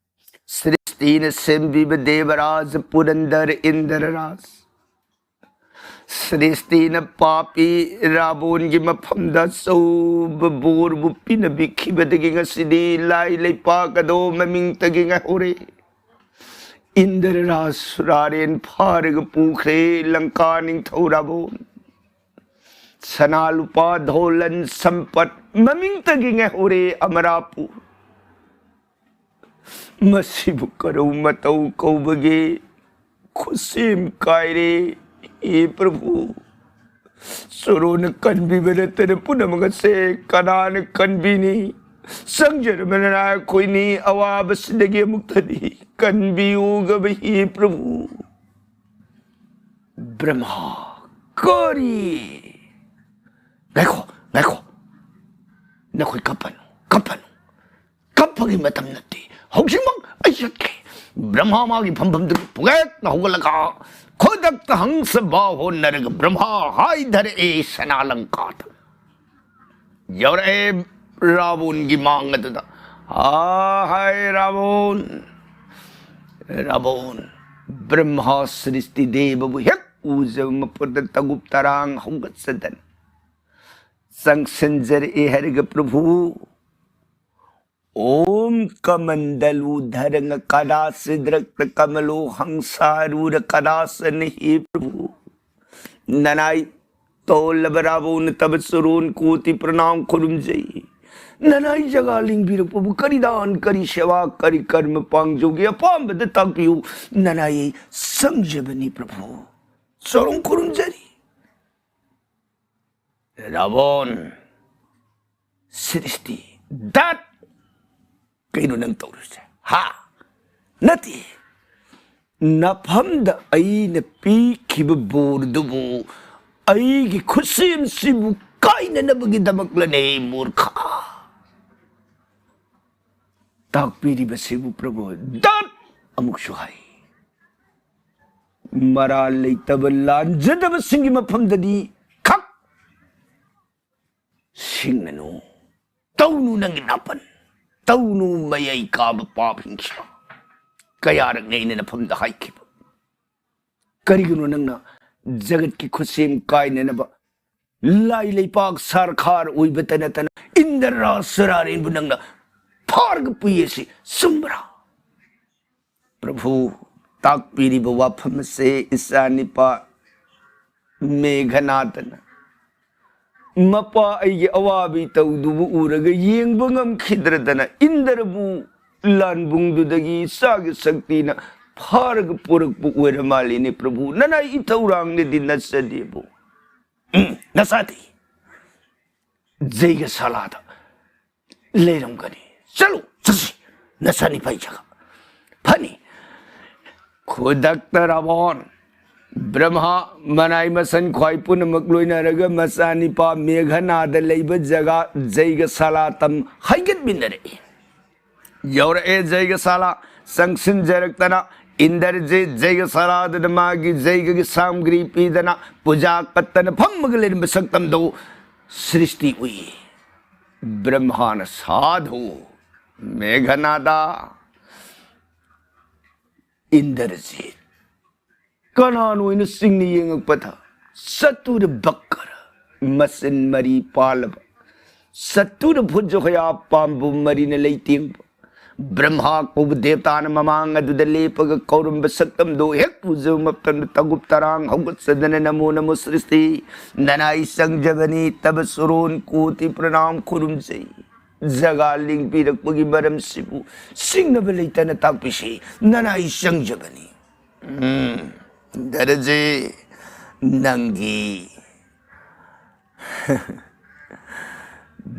ꯁ꯭ꯔꯤꯁꯇꯤꯅ ꯁꯦꯝꯕꯤꯕ ꯗꯦꯕꯔꯥꯖ ꯄꯨꯔꯟꯗꯔ ꯏꯟꯗ꯭ꯔꯔꯥꯖ, ꯁ꯭ꯔꯤꯁꯇꯤꯅ ꯄꯥꯄꯤ ꯔꯥꯕꯣꯟꯒꯤ ꯃꯐꯝꯗ ꯑꯆꯧꯕ ꯕꯣꯔꯕꯨ ꯄꯤꯅꯕꯤꯈꯤꯕꯗꯒꯤ ꯉꯁꯤꯗꯤ ꯂꯥꯏ ꯂꯩꯄꯥꯛ ꯑꯗꯣ ꯃꯃꯤꯡꯇꯒꯤ ꯉꯥꯏꯍꯧꯔꯦ꯫ ꯏꯟꯗ꯭ꯔꯔꯥꯖ ꯁꯨꯔꯥꯔꯦꯟ ꯐꯥꯔꯒ ꯄꯨꯈ꯭ꯔꯦ ꯂꯪꯀꯥ ꯅꯤꯡꯊꯧ ꯔꯥꯕꯣꯟ꯫ ꯁꯅꯥ ꯂꯨꯄꯥ ꯙꯣꯂꯟ ꯁꯝꯄꯠ ꯃꯃꯤꯡꯇꯒꯤ ꯉꯥꯏꯍꯧꯔꯦ ꯑꯃꯔꯥꯄꯨꯔ꯫ ꯃꯁꯤꯕꯨ ꯀꯔꯧ ꯃꯇꯧ ꯀꯧꯕꯒꯦ? ꯈꯨꯠꯁꯦꯝ ꯀꯥꯏꯔꯦ, ꯍꯦ ꯄ꯭ꯔꯚꯨ꯫ ꯆꯣꯔꯣꯟꯅ ꯀꯟꯕꯤꯕ ꯅꯠꯇꯅ ꯄꯨꯝꯅꯃꯛ ꯑꯁꯦ ꯀꯅꯥꯅ ꯀꯟꯕꯤꯅꯤ? ꯆꯪꯖꯔꯕꯅ ꯑꯩꯈꯣꯏꯅꯤ ꯑꯋꯥꯕꯁꯤꯗꯒꯤ ꯑꯃꯨꯛꯇꯗꯤ ꯀꯟꯕꯤꯌꯨꯒꯕ, ꯍꯦ ꯄ꯭ꯔꯚꯨ꯫ ꯕ꯭ꯔꯍꯃ, ꯀꯔꯤ? ꯉꯥꯏꯈꯣ, ꯉꯥꯏꯈꯣ꯫ ꯅꯈꯣꯏ ꯀꯞꯄꯅꯨ, ꯀꯞꯄꯅꯨ꯫ ꯀꯞꯄꯒꯤ ꯃꯇꯝ ꯅꯠꯇꯦ꯫ ꯍꯧꯖꯤꯛꯃꯛ ꯑꯩ ꯆꯠꯀꯦ꯫ ꯕ꯭ꯔꯍꯃ ꯃꯥꯒꯤ ꯐꯝꯐꯝꯗꯒꯤ ꯄꯨꯒꯦꯛꯅ ꯍꯧꯒꯠꯂꯒ ꯈꯨꯗꯛꯇ ꯍꯪꯁ ꯕꯥ ꯍꯣꯟꯅꯔꯒ ꯕ꯭ꯔꯍꯃ ꯍꯥꯏꯊꯔꯛꯑꯦ ꯁꯅꯥ ꯂꯪꯀꯥꯗ꯫ ꯌꯧꯔꯛꯑꯦ ꯔꯥꯕꯣꯟꯒꯤ ꯃꯥꯡ ꯑꯗꯨꯗ꯫ "ꯍꯥ, ꯍꯥꯏ ꯔꯥꯕꯣꯟ, ꯔꯥꯕꯣꯟ!" ꯕ꯭ꯔꯍꯃ ꯁ꯭ꯔꯤꯁꯇꯤ ꯗꯦꯕꯕꯨ ꯍꯦꯛ ꯎꯖꯕ ꯃꯄꯨꯔꯗ ꯇꯒꯨꯞ ꯇꯔꯥꯡ ꯍꯧꯒꯠꯆꯗꯅ ꯆꯪꯁꯤꯟꯖꯔꯛꯑꯦ ꯍꯥꯏꯔꯒ, "ꯄ꯭ꯔꯚꯨ, ॐ कमण्डलूधरं कदासिद्रक्तकमलो हंसारूढकदासनहे प्रभु, ꯅꯅꯥꯏ ꯇꯣꯜꯂꯕ ꯔꯥꯕꯣꯟ ꯅꯠꯇꯕ ꯆꯣꯔꯣꯟ ꯀꯣꯇꯤ ꯄ꯭ꯔꯅꯥꯝ ꯈꯨꯔꯨꯝꯖꯩ꯫ ꯅꯅꯥꯏ ꯖꯒꯥ ꯂꯤꯡꯕꯤꯔꯛꯄꯕꯨ ꯀꯔꯤ ꯗꯥꯟ, ꯀꯔꯤ ꯁꯦꯕꯥ, ꯀꯔꯤ ꯀꯔꯃ ꯄꯥꯡꯖꯧꯒꯦ? ꯑꯄꯥꯝꯕꯗ ꯇꯥꯛꯄꯤꯌꯨ꯫ ꯅꯅꯥꯏ ꯁꯪꯖꯕꯅꯤ ꯄ꯭ꯔꯚꯨ꯫ ꯆꯣꯔꯣꯟ ꯈꯨꯔꯨꯝꯖꯔꯤ꯫" ꯔꯥꯕꯣꯟ, ꯁ꯭ꯔꯤꯁꯇꯤ, ꯗꯠ! ꯀꯩꯅꯣ ꯅꯪ ꯇꯧꯔꯤꯁꯦ? ꯍꯥ? ꯅꯠꯇꯦ꯫ ꯅꯐꯝꯗ ꯑꯩꯅ ꯄꯤꯈꯤꯕ ꯕꯣꯔꯗꯨꯕꯨ ꯑꯩꯒꯤ ꯈꯨꯠꯁꯦꯝꯁꯤꯕꯨ ꯀꯥꯏꯅꯅꯕꯒꯤꯗꯃꯛꯂꯅꯦ, ꯃꯨꯔꯈ? ꯇꯥꯛꯄꯤꯔꯤꯕꯁꯤꯕꯨ ꯄ꯭ꯔꯚꯨ ꯗꯠ ꯑꯃꯨꯛꯁꯨ ꯍꯥꯏ꯫ ꯃꯔꯥꯜ ꯂꯩꯇꯕ ꯂꯥꯟꯖꯗꯕꯁꯤꯡꯒꯤ ꯃꯐꯝꯗꯗꯤ ꯈꯛ ꯁꯤꯡꯅꯅꯨ, ꯇꯧꯅꯨ ꯅꯪꯒꯤ ꯅꯥꯄꯟ, ꯇꯧꯅꯨ ꯃꯌꯥꯏ ꯀꯥꯕ ꯄꯥꯞ ꯍꯤꯡꯁꯥ꯫ ꯀꯌꯥꯔꯛꯅꯤ ꯑꯩꯅ ꯅꯐꯝꯗ ꯍꯥꯏꯈꯤꯕ? ꯀꯔꯤꯒꯤꯅꯣ ꯅꯪꯅ ꯖꯒꯠꯀꯤ ꯈꯨꯠꯁꯦꯝ ꯀꯥꯏꯅꯅꯕ ꯂꯥꯏ ꯂꯩꯄꯥꯛ ꯁꯔꯀꯥꯔ ꯑꯣꯏꯕꯇ ꯅꯠꯇꯅ ꯏꯟꯗ꯭ꯔ ꯁꯨꯔꯥꯔꯦꯟꯕꯨ ꯅꯪꯅ ꯐꯥꯔꯒ ꯄꯨꯏ ꯑꯁꯤ ꯆꯨꯝꯕ꯭ꯔꯥ? ꯄ꯭ꯔꯚꯨ, ꯇꯥꯛꯄꯤꯔꯤꯕ ꯋꯥꯐꯝ ꯑꯁꯦ ꯏꯆꯥ ꯅꯤꯄꯥ ꯃꯦꯘꯅꯥꯗꯅ ꯃꯄꯥ ꯑꯩꯒꯤ ꯑꯋꯥꯕ ꯏꯇꯧꯗꯨꯕꯨ ꯎꯔꯒ ꯌꯦꯡꯕ ꯉꯝꯈꯤꯗ꯭ꯔꯗꯅ ꯏꯟꯗ꯭ꯔꯕꯨ ꯂꯥꯟꯕꯨꯡꯗꯨꯗꯒꯤ ꯏꯆꯥꯒꯤ ꯁꯛꯇꯤꯅ ꯐꯥꯔꯒ ꯄꯨꯔꯛꯄ ꯑꯣꯏꯔ ꯃꯥꯜꯂꯤꯅꯦ ꯄ꯭ꯔꯚꯨ꯫ ꯅꯅꯥꯏ ꯏꯊꯧꯔꯥꯡꯅꯗꯤ ꯅꯠꯆꯗꯦꯕꯨ꯫ ꯎꯝ, ꯅꯆꯥꯗꯤ ꯖꯩꯒ ꯁꯥꯂꯥꯗ ꯂꯩꯔꯝꯒꯅꯤ꯫ ꯆꯠꯂꯨ, ꯆꯠꯁꯤ, ꯅꯆꯥꯅꯤ ꯐꯩꯖꯒ ꯐꯅꯤ꯫ ꯈꯨꯗꯛꯇ ꯔꯥꯕꯣꯟ, ꯕ꯭ꯔꯍꯃꯥ, ꯃꯅꯥꯏ ꯃꯁꯟ ꯈ꯭ꯋꯥꯏ ꯄꯨꯝꯅꯃꯛ ꯂꯣꯏꯅꯔꯒ ꯃꯆꯥꯅꯤꯄꯥ ꯃꯦꯘꯅꯥꯗ ꯂꯩꯕ ꯖꯒꯥ ꯖꯩꯒ ꯁꯥꯂꯥꯇꯝ ꯍꯥꯏꯒꯠꯃꯤꯟꯅꯔꯛꯏ꯫ ꯌꯧꯔꯛꯑꯦ ꯖꯩꯒ ꯁꯥꯂꯥ, ꯆꯪꯁꯤꯟꯖꯔꯛꯇꯅ ꯏꯟꯗ꯭ꯔꯖꯤꯠ ꯖꯩꯒ ꯁꯥꯂꯥꯗꯨꯗ ꯃꯥꯒꯤ ꯖꯩꯒꯒꯤ ꯁꯥꯃꯒ꯭ꯔꯤ ꯄꯤꯗꯅ ꯄꯨꯖꯥ ꯀꯠꯇꯅ ꯐꯝꯃꯒ ꯂꯩꯔꯝꯕ ꯁꯛꯇꯝꯗꯨ ꯁ꯭ꯔꯤꯁꯇꯤ ꯎꯏ꯫ ꯕ꯭ꯔꯍꯃꯥꯅ ꯁꯥꯙꯨ, ꯃꯦꯘꯅꯥꯗ, ꯏꯟꯗ꯭ꯔꯖꯤꯠ, ꯀꯅꯥꯅꯣ ꯍꯥꯏꯅ ꯆꯤꯡꯅ ꯌꯦꯡꯉꯛꯄꯗ ꯆꯇꯨꯔ ꯕꯛꯀꯔ, ꯃꯆꯤꯟ ꯃꯔꯤ ꯄꯥꯜꯂꯕ ꯆꯇꯨꯔ ꯚꯨꯖ ꯍꯣꯌꯥ ꯄꯥꯝꯕꯣꯝ ꯃꯔꯤꯅ ꯂꯩꯇꯦꯡꯕ ꯕ꯭ꯔꯍꯃꯥ ꯀꯧꯕ ꯗꯦꯕꯇꯥꯅ ꯃꯃꯥꯡ ꯑꯗꯨꯗ ꯂꯦꯞꯄꯒ ꯀꯧꯔꯝꯕ ꯁꯛꯇꯝꯗꯣ ꯍꯦꯛ ꯎꯖꯕ ꯃꯇꯝꯗ ꯇꯒꯨꯞ ꯇꯔꯥꯡ ꯍꯧꯒꯠꯆꯗꯅ "ꯅꯃꯣ ꯅꯃꯣ ꯁ꯭ꯔꯤꯁꯇꯤ, ꯅꯅꯥꯏ ꯆꯪꯖꯕꯅꯤ, ꯇꯕ ꯁꯨꯔꯣꯟ ꯀꯣꯇꯤ ꯄ꯭ꯔꯅꯥꯝ ꯈꯨꯔꯨꯝꯖꯩ꯫ ꯖꯒꯥ ꯂꯤꯡꯕꯤꯔꯛꯄꯒꯤ ꯃꯔꯝꯁꯤꯕꯨ ꯆꯤꯡꯅꯕ ꯂꯩꯇꯅ ꯇꯥꯛꯄꯤꯁꯤ, ꯅꯅꯥꯏ ꯆꯪꯖꯕꯅꯤ"꯫ ꯎꯝ, ꯏꯟꯗ꯭ꯔꯖꯤꯠ, ꯅꯪꯒꯤ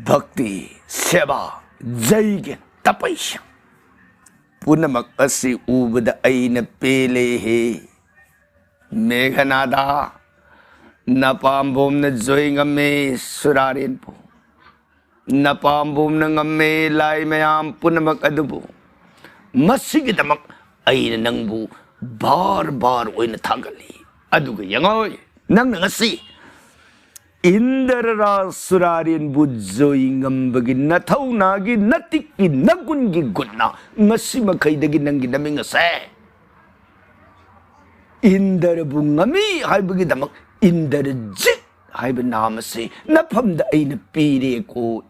ꯚꯛꯇꯤ, ꯁꯦꯕꯥ, ꯖꯩꯒ ꯇꯄꯩꯁ ꯄꯨꯝꯅꯃꯛ ꯑꯁꯤ ꯎꯕꯗ ꯑꯩꯅ ꯄꯦꯜꯂꯦꯍꯦ꯫ ꯃꯦꯘꯅꯥꯗ, ꯅꯄꯥꯝꯕꯣꯝꯅ ꯖꯣꯏ ꯉꯝꯃꯦ ꯁꯨꯔꯥꯔꯦꯟꯕꯨ꯫ ꯅꯄꯥꯝꯕꯣꯝꯅ ꯉꯝꯃꯦ ꯂꯥꯏ ꯃꯌꯥꯝ ꯄꯨꯝꯅꯃꯛ ꯑꯗꯨꯕꯨ꯫ ꯃꯁꯤꯒꯤꯗꯃꯛ ꯑꯩꯅ ꯅꯪꯕꯨ ꯕꯥꯔ ꯕꯥꯔ ꯑꯣꯏꯅ ꯊꯥꯒꯠꯂꯤ꯫ ꯑꯗꯨꯒ ꯌꯦꯡꯉꯣ, ꯅꯪꯅ ꯉꯁꯤ ꯏꯟꯗ꯭ꯔ ꯔꯥꯖ ꯁꯨꯔꯥꯔꯦꯟꯕꯨ ꯖꯣꯏ ꯉꯝꯕꯒꯤ ꯅꯊꯧꯅꯥꯒꯤ ꯅꯇꯤꯛꯀꯤ ꯅꯒꯨꯟꯒꯤ ꯒꯨꯟꯅ ꯉꯁꯤ ꯃꯈꯩꯗꯒꯤ ꯅꯪꯒꯤ ꯅꯃꯤꯡ ꯑꯁꯦ ꯏꯟꯗ꯭ꯔꯕꯨ ꯉꯝꯃꯤ ꯍꯥꯏꯕꯒꯤꯗꯃꯛ ꯏꯟꯗ꯭ꯔꯖꯤꯠ ꯍꯥꯏꯕ ꯅꯥꯝ ꯑꯁꯤ ꯅꯐꯝꯗ ꯑꯩꯅ ꯄꯤꯔꯦꯀꯣ꯫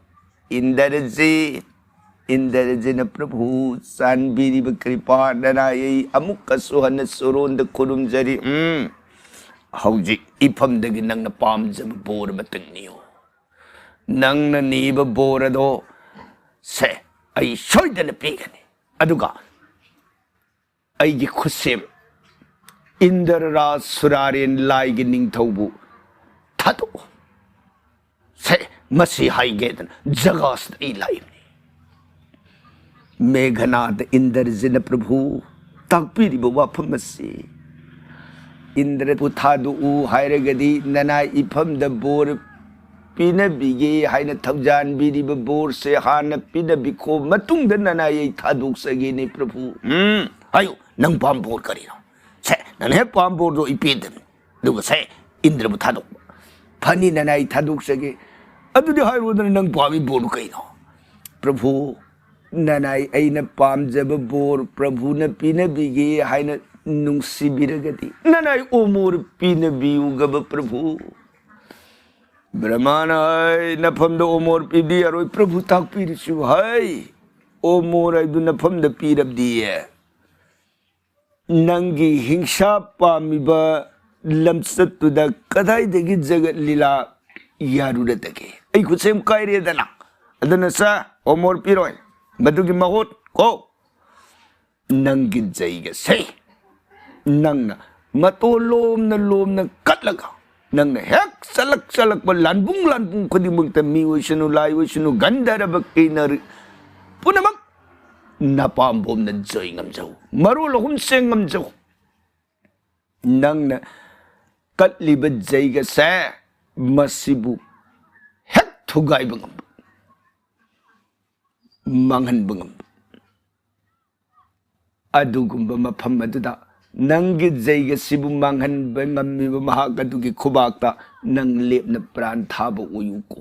ꯏꯟꯗ꯭ꯔꯖꯤꯠ, ꯏꯟꯗ꯭ꯔꯖꯤꯠꯅ ꯄ꯭ꯔꯚꯨ ꯆꯥꯟꯕꯤꯔꯤꯕ ꯀ꯭ꯔꯤꯄꯥ ꯅꯅꯥꯏ ꯑꯩ ꯑꯃꯨꯛꯀꯁꯨ ꯍꯟꯅ ꯁꯣꯔꯣꯟꯗ ꯈꯨꯔꯨꯝꯖꯔꯤ꯫ ꯎꯝ, ꯍꯧꯖꯤꯛ ꯏꯐꯝꯗꯒꯤ ꯅꯪꯅ ꯄꯥꯝꯖꯕ ꯕꯣꯔ ꯑꯃꯇꯪ ꯅꯤꯌꯨ꯫ ꯅꯪꯅ ꯅꯤꯕ ꯕꯣꯔ ꯑꯗꯣ ꯁꯦ ꯑꯩ ꯁꯣꯏꯗꯅ ꯄꯤꯒꯅꯤ꯫ ꯑꯗꯨꯒ ꯑꯩꯒꯤ ꯈꯨꯠꯁꯦꯝ ꯏꯟꯗ꯭ꯔ ꯔꯥꯖ ꯁꯨꯔꯥꯔꯦꯟ ꯂꯥꯏꯒꯤ ꯅꯤꯡꯊꯧꯕꯨ ꯊꯥꯗꯣꯛꯎ꯫ ꯁꯦ, ꯃꯁꯤ ꯍꯥꯏꯒꯦꯗꯅ ꯖꯒꯥꯁꯤꯗ ꯑꯩ ꯂꯥꯛꯏꯕꯅꯤ꯫ ꯃꯦꯘꯅꯥꯗ ꯏꯟꯗ꯭ꯔꯖꯤꯠꯅ ꯄ꯭ꯔꯚꯨ ꯇꯥꯛꯄꯤꯔꯤꯕ ꯋꯥꯐꯝ ꯑꯁꯤ, ꯏꯟꯗ꯭ꯔꯕꯨ ꯊꯥꯗꯣꯛꯎ ꯍꯥꯏꯔꯒꯗꯤ ꯅꯅꯥꯏ ꯏꯐꯝꯗ ꯕꯣꯔ ꯄꯤꯅꯕꯤꯒꯦ ꯍꯥꯏꯅ ꯊꯧꯖꯥꯟꯕꯤꯔꯤꯕ ꯕꯣꯔꯁꯦ ꯍꯥꯟꯅ ꯄꯤꯅꯕꯤꯈꯣ, ꯃꯇꯨꯡꯗ ꯅꯅꯥꯏ ꯑꯩ ꯊꯥꯗꯣꯛꯆꯒꯦꯅꯦ ꯄ꯭ꯔꯚꯨ꯫ ꯎꯝ, ꯍꯥꯏꯌꯨ, ꯅꯪ ꯄꯥꯝ ꯕꯣꯔ ꯀꯔꯤꯅꯣ? ꯁꯦ, ꯅꯪ ꯍꯦꯛ ꯄꯥꯝ ꯕꯣꯔꯗꯣ ꯑꯩ ꯄꯤꯗꯕꯅꯤ꯫ ꯑꯗꯨꯒ ꯁꯦ, ꯏꯟꯗ꯭ꯔꯕꯨ ꯊꯥꯗꯣꯛꯄ꯫ ꯐꯅꯤ, ꯅꯅꯥꯏ ꯊꯥꯗꯣꯛꯆꯒꯦ꯫ ꯑꯗꯨꯗꯤ ꯍꯥꯏꯔꯣꯗꯅ, ꯅꯪ ꯄꯥꯝꯃꯤ ꯕꯣꯔꯗꯨ ꯀꯩꯅꯣ? ꯄ꯭ꯔꯚꯨ, ꯅꯅꯥꯏ ꯑꯩꯅ ꯄꯥꯝꯖꯕ ꯕꯣꯔ ꯄ꯭ꯔꯚꯨꯅ ꯄꯤꯅꯕꯤꯒꯦ ꯍꯥꯏꯅ ꯅꯨꯡꯁꯤꯕꯤꯔꯒꯗꯤ ꯅꯅꯥꯏ ꯑꯣꯃꯣꯔ ꯄꯤꯅꯕꯤꯌꯨꯒꯕ ꯄ꯭ꯔꯚꯨ꯫ ꯕ꯭ꯔꯍꯃꯅ ꯍꯥꯏ, ꯅꯐꯝꯗ ꯑꯣꯃꯣꯔ ꯄꯤꯕꯤꯔꯔꯣꯏ, ꯄ꯭ꯔꯚꯨ ꯇꯥꯛꯄꯤꯔꯁꯨ ꯍꯥꯏ, ꯑꯣꯃꯣꯔ ꯍꯥꯏꯗꯨ ꯅꯐꯝꯗ ꯄꯤꯔꯕꯗꯤꯌꯦ꯫ ꯅꯪꯒꯤ ꯍꯤꯡꯁꯥ ꯄꯥꯝꯃꯤꯕ ꯂꯝꯆꯠꯇꯨꯗ ꯀꯗꯥꯏꯗꯒꯤ ꯖꯒꯠ ꯂꯤꯂꯥ ꯌꯥꯔꯨꯔꯗꯒꯦ? ꯑꯩ ꯈꯨꯠꯁꯦꯝ ꯀꯥꯏꯔꯦꯗꯅ꯫ ꯑꯗꯨꯅ ꯁꯥ, ꯑꯣꯃꯣꯔ ꯄꯤꯔꯣꯏ꯫ ꯃꯗꯨꯒꯤ ꯃꯍꯨꯠ ꯀꯣ, ꯅꯪꯒꯤ ꯖꯩꯒꯁꯦ ꯅꯪꯅ ꯃꯇꯣ ꯂꯣꯝꯅ ꯂꯣꯝꯅ ꯀꯠꯂꯒ, ꯅꯪꯅ ꯍꯦꯛ ꯆꯠꯂꯛ ꯆꯠꯂꯛꯄ ꯂꯥꯟꯕꯨꯡ ꯂꯥꯟꯕꯨꯡ ꯈꯨꯗꯤꯡꯃꯛꯇ, ꯃꯤ ꯑꯣꯏꯁꯅꯨ, ꯂꯥꯏ ꯑꯣꯏꯁꯅꯨ, ꯒꯟꯙꯔꯕ ꯀꯤꯟꯅꯔ ꯄꯨꯝꯅꯃꯛ ꯅꯄꯥꯝꯕꯣꯝꯅ ꯖꯣꯏ ꯉꯝꯖꯧ, ꯃꯔꯣꯜ ꯑꯍꯨꯝ ꯆꯦꯡ ꯉꯝꯖꯧ꯫ ꯅꯪꯅ ꯀꯠꯂꯤꯕ ꯖꯩꯒꯁꯦ ꯃꯁꯤꯕꯨ ꯍꯦꯛ ꯊꯨꯒꯥꯏꯕ ꯉꯝꯕ, ꯃꯥꯡꯍꯟꯕ ꯉꯝꯕ, ꯑꯗꯨꯒꯨꯝꯕ ꯃꯐꯝ ꯑꯗꯨꯗ ꯅꯪꯒꯤ ꯖꯩꯒꯁꯤꯕꯨ ꯃꯥꯡꯍꯟꯕ ꯉꯝꯃꯤꯕ ꯃꯍꯥꯛ ꯑꯗꯨꯒꯤ ꯈꯨꯕꯥꯛꯇ ꯅꯪ ꯂꯦꯞꯅ ꯄ꯭ꯔꯥꯟ ꯊꯥꯕ ꯑꯣꯏꯌꯨꯀꯣ꯫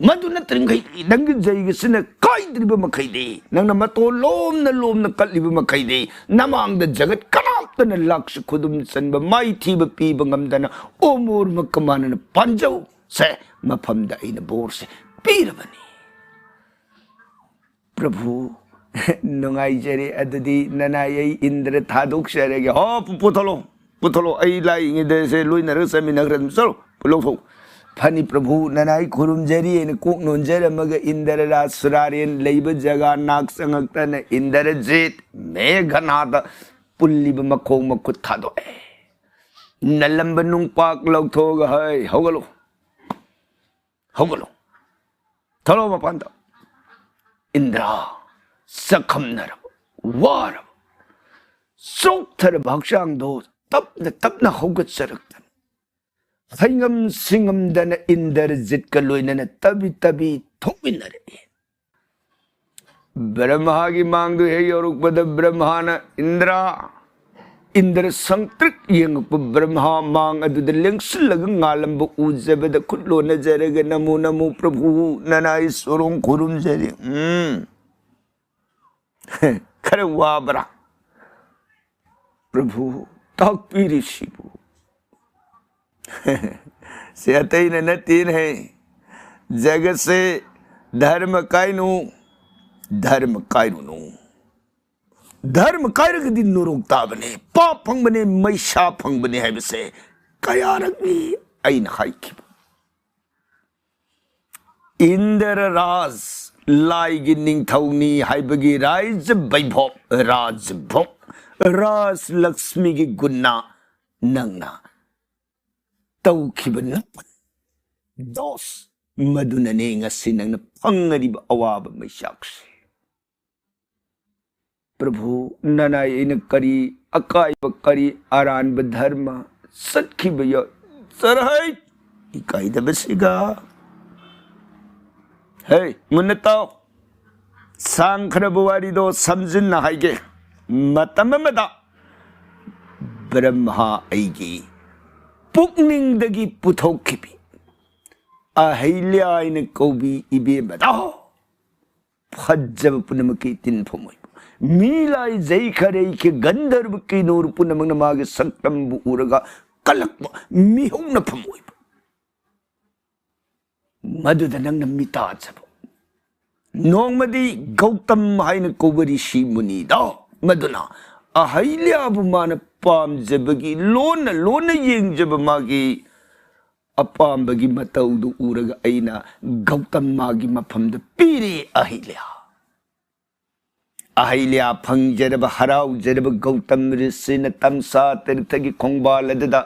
ꯃꯗꯨ ꯅꯠꯇ꯭ꯔꯤꯡꯈꯩ ꯅꯪꯒꯤ ꯖꯩꯒꯁꯤꯅ ꯀꯥꯏꯗ꯭ꯔꯤꯕ ꯃꯈꯩꯗꯤ, ꯅꯪꯅ ꯃꯇꯣ ꯂꯣꯝꯅ ꯂꯣꯝꯅ ꯀꯠꯂꯤꯕ ꯃꯈꯩꯗꯤ, ꯅꯃꯥꯡꯗ ꯖꯒꯠ ꯀꯅꯥꯝꯇꯅ ꯂꯥꯛꯁꯤ ꯈꯨꯗꯨꯝ ꯆꯟꯕ, ꯃꯥꯏꯊꯤꯕ ꯄꯤꯕ ꯉꯝꯗꯅ ꯑꯣꯃꯣꯔ ꯃꯀꯃꯥꯅꯅ ꯄꯥꯟꯖꯧ꯫ ꯁꯦ, ꯃꯐꯝꯗ ꯑꯩꯅ ꯕꯣꯔꯁꯦ ꯄꯤꯔꯕꯅꯤ꯫ ꯄ꯭ꯔꯚꯨ, ꯅꯨꯡꯉꯥꯏꯖꯔꯦ꯫ ꯑꯗꯨꯗꯤ ꯅꯅꯥꯏ ꯑꯩ ꯏꯟꯗ꯭ꯔ ꯊꯥꯗꯣꯛꯆꯔꯒꯦ꯫ ꯍꯣ, ꯄꯨ-, ꯄꯨꯊꯣꯛꯂꯣ, ꯄꯨꯊꯣꯛꯂꯣ꯫ ꯑꯩ ꯂꯥꯏ ꯏꯉꯩꯗꯁꯦ ꯂꯣꯏꯅꯔꯒ ꯆꯠꯃꯤꯟꯅꯈ꯭ꯔꯦ꯫ ꯑꯗꯨꯝ ꯆꯠꯂꯣ, ꯂꯧꯊꯣꯛ꯫ ꯐꯅꯤ ꯄ꯭ꯔꯚꯨ, ꯅꯅꯥꯏ ꯈꯨꯔꯨꯝꯖꯔꯤ ꯍꯥꯏꯅ ꯀꯣꯛ ꯅꯣꯟꯖꯔꯝꯃꯒ ꯏꯟꯗ꯭ꯔ ꯔꯥꯖ ꯁꯨꯔꯥꯔꯦꯟ ꯂꯩꯕ ꯖꯒꯥ ꯅꯥꯛ ꯆꯪꯉꯛꯇꯅ ꯏꯟꯗ꯭ꯔꯖꯤꯠ ꯃꯦꯘꯅꯥꯗ ꯄꯨꯜꯂꯤꯕ ꯃꯈꯣꯡ ꯃꯈꯨꯠ ꯊꯥꯗꯣꯛꯑꯦ꯫ ꯅꯂꯝꯕ ꯅꯨꯡꯄꯥꯛ ꯂꯧꯊꯣꯛꯑꯒ, "ꯍꯩ, ꯍꯧꯒꯠꯂꯣ, ꯍꯧꯒꯠꯂꯣ, ꯊꯣꯛꯂꯛꯑꯣ ꯃꯄꯥꯟꯗ"꯫ ꯏꯟꯗ꯭ꯔ ꯆꯈꯝꯅꯔꯕ, ꯋꯥꯔꯕ, ꯆꯣꯛꯊꯔꯕ ꯍꯛꯆꯥꯡꯗꯣ ꯇꯞꯅ ꯇꯞꯅ ꯍꯧꯒꯠꯆꯔꯛꯇꯅ ꯍꯩꯉꯝ ꯁꯤꯡꯉꯝꯗꯅ ꯏꯟꯗ꯭ꯔꯖꯤꯠꯀ ꯂꯣꯏꯅꯅ ꯇꯕꯤ ꯇꯕꯤ ꯊꯣꯛꯃꯤꯟꯅꯔꯛꯏ꯫ ꯕ꯭ꯔꯍꯃꯒꯤ ꯃꯥꯡꯗꯨ ꯍꯦꯛ ꯌꯧꯔꯛꯄꯗ ꯕ꯭ꯔꯍꯃꯅ, "ꯏꯟꯗ꯭ꯔ, ꯏꯟꯗ꯭ꯔ ꯁꯪꯇ꯭ꯔꯤꯛ ꯌꯦꯡꯉꯛꯄ ꯕ꯭ꯔꯍꯃ ꯃꯥꯡ ꯑꯗꯨꯗ ꯂꯦꯡꯁꯤꯜꯂꯒ ꯉꯥꯜꯂꯝꯕ ꯎꯖꯕꯗ ꯈꯨꯠ ꯂꯣꯟꯅꯖꯔꯒ ꯅꯃꯣ ꯅꯃꯣ ꯄ꯭ꯔꯚꯨ ꯅꯅꯥꯏ ꯁꯣꯔꯣꯡ ꯈꯨꯔꯨꯝꯖꯔꯤ"꯫ ꯎꯝ꯫ ꯈꯔ ꯋꯥꯕ꯭ꯔꯥ? ꯄ꯭ꯔꯚꯨ ꯇꯥꯛꯄꯤꯔꯤꯁꯤꯕꯨ꯫ ꯁꯤ ꯑꯇꯩꯅ ꯅꯠꯇꯦꯅꯦ꯫ ꯖꯒꯠꯁꯦ ꯙꯔꯃ ꯀꯥꯏꯅꯨ, ꯙꯔꯃ ꯀꯥꯏꯔꯨꯅꯨ꯫ ꯙꯔꯃ ꯀꯥꯏꯔꯒꯗꯤ ꯅꯣꯔꯣꯛ ꯇꯥꯕꯅꯦ, ꯄꯥꯞ ꯐꯪꯕꯅꯦ, ꯃꯩꯁꯥ ꯐꯪꯕꯅꯦ ꯍꯥꯏꯕꯁꯦ ꯀꯌꯥꯔꯛꯅꯤ ꯑꯩꯅ ꯍꯥꯏꯈꯤꯕ꯫ ꯏꯟꯗ꯭ꯔ ꯔꯥꯖ, ꯂꯥꯏꯒꯤ ꯅꯤꯡꯊꯧꯅꯤ ꯍꯥꯏꯕꯒꯤ ꯔꯥꯖ ꯕꯩꯚꯣꯞ, ꯔꯥꯖ ꯚꯣꯛ, ꯔꯥꯖ ꯂꯛꯁꯃꯤꯒꯤ ꯒꯨꯟꯅ ꯅꯪꯅ ꯇꯧꯈꯤꯕ ꯅꯄꯟ ꯗꯣꯁ, ꯃꯗꯨꯅꯅꯦ ꯉꯁꯤ ꯅꯪꯅ ꯐꯪꯉꯔꯤꯕ ꯑꯋꯥꯕ ꯃꯩꯆꯥꯛꯁꯦ꯫ ꯄ꯭ꯔꯚꯨ, ꯅꯅꯥꯏ ꯑꯩꯅ ꯀꯔꯤ ꯑꯀꯥꯏꯕ, ꯀꯔꯤ ꯑꯔꯥꯟꯕ ꯙꯔꯃ ꯆꯠꯈꯤꯕ ꯌꯥꯎ-, ꯆꯠꯔꯍꯩ! ꯏꯀꯥꯏꯗꯕꯁꯤꯒ꯫ ꯍꯦ, ꯃꯨꯟꯅ ꯇꯥꯎ꯫ ꯁꯥꯡꯈ꯭ꯔꯕ ꯋꯥꯔꯤꯗꯣ ꯁꯝꯖꯤꯟꯅ ꯍꯥꯏꯒꯦ꯫ ꯃꯇꯝ ꯑꯃꯗ ꯕ꯭ꯔꯍ꯭ꯃ ꯑꯩꯒꯤ ꯄꯨꯛꯅꯤꯡꯗꯒꯤ ꯄꯨꯊꯣꯛꯈꯤꯕꯤ ꯑꯍꯩꯂ꯭ꯌꯥ ꯍꯥꯏꯅ ꯀꯧꯕꯤ ꯏꯕꯦꯝꯃꯗꯣ ꯐꯖꯕ ꯄꯨꯝꯅꯃꯛꯀꯤ ꯇꯤꯟꯐꯝ ꯑꯣꯏꯕ, ꯃꯤ ꯂꯥꯏ ꯖꯩ ꯈꯔꯩꯈꯤ ꯒꯟꯙꯔꯕ ꯀꯤꯅꯣꯔ ꯄꯨꯝꯅꯃꯛꯅ ꯃꯥꯒꯤ ꯁꯛꯇꯝꯕꯨ ꯎꯔꯒ ꯀꯜꯂꯛꯄ ꯃꯤꯍꯧꯅꯐꯝ ꯑꯣꯏꯕ꯫ ꯃꯗꯨꯗ ꯅꯪꯅ ꯃꯤꯇꯥꯖꯕ꯫ ꯅꯣꯡꯃꯗꯤ ꯒꯧꯇꯝ ꯍꯥꯏꯅ ꯀꯧꯕ ꯔꯤꯁꯤ ꯃꯨꯅꯤꯗꯣ, ꯃꯗꯨꯅ ꯑꯍꯩꯂ꯭ꯌꯥꯕꯨ ꯃꯥꯅ ꯄꯥꯝꯖꯕꯒꯤ ꯂꯣꯟꯅ ꯂꯣꯟꯅ ꯌꯦꯡꯖꯕ ꯃꯥꯒꯤ ꯑꯄꯥꯝꯕꯒꯤ ꯃꯇꯧꯗꯨ ꯎꯔꯒ ꯑꯩꯅ ꯒꯧꯇꯝ ꯃꯥꯒꯤ ꯃꯐꯝꯗ ꯄꯤꯔꯦ ꯑꯍꯩꯂ꯭ꯌꯥ꯫ ꯑꯍꯩꯂ꯭ꯌꯥ ꯐꯪꯖꯔꯕ ꯍꯔꯥꯎꯖꯔꯕ ꯒꯧꯇꯝ ꯔꯤꯁꯤꯅ ꯇꯝꯁꯥ ꯇꯤꯔꯊꯒꯤ ꯈꯣꯡꯕꯥꯜ ꯑꯗꯨꯗ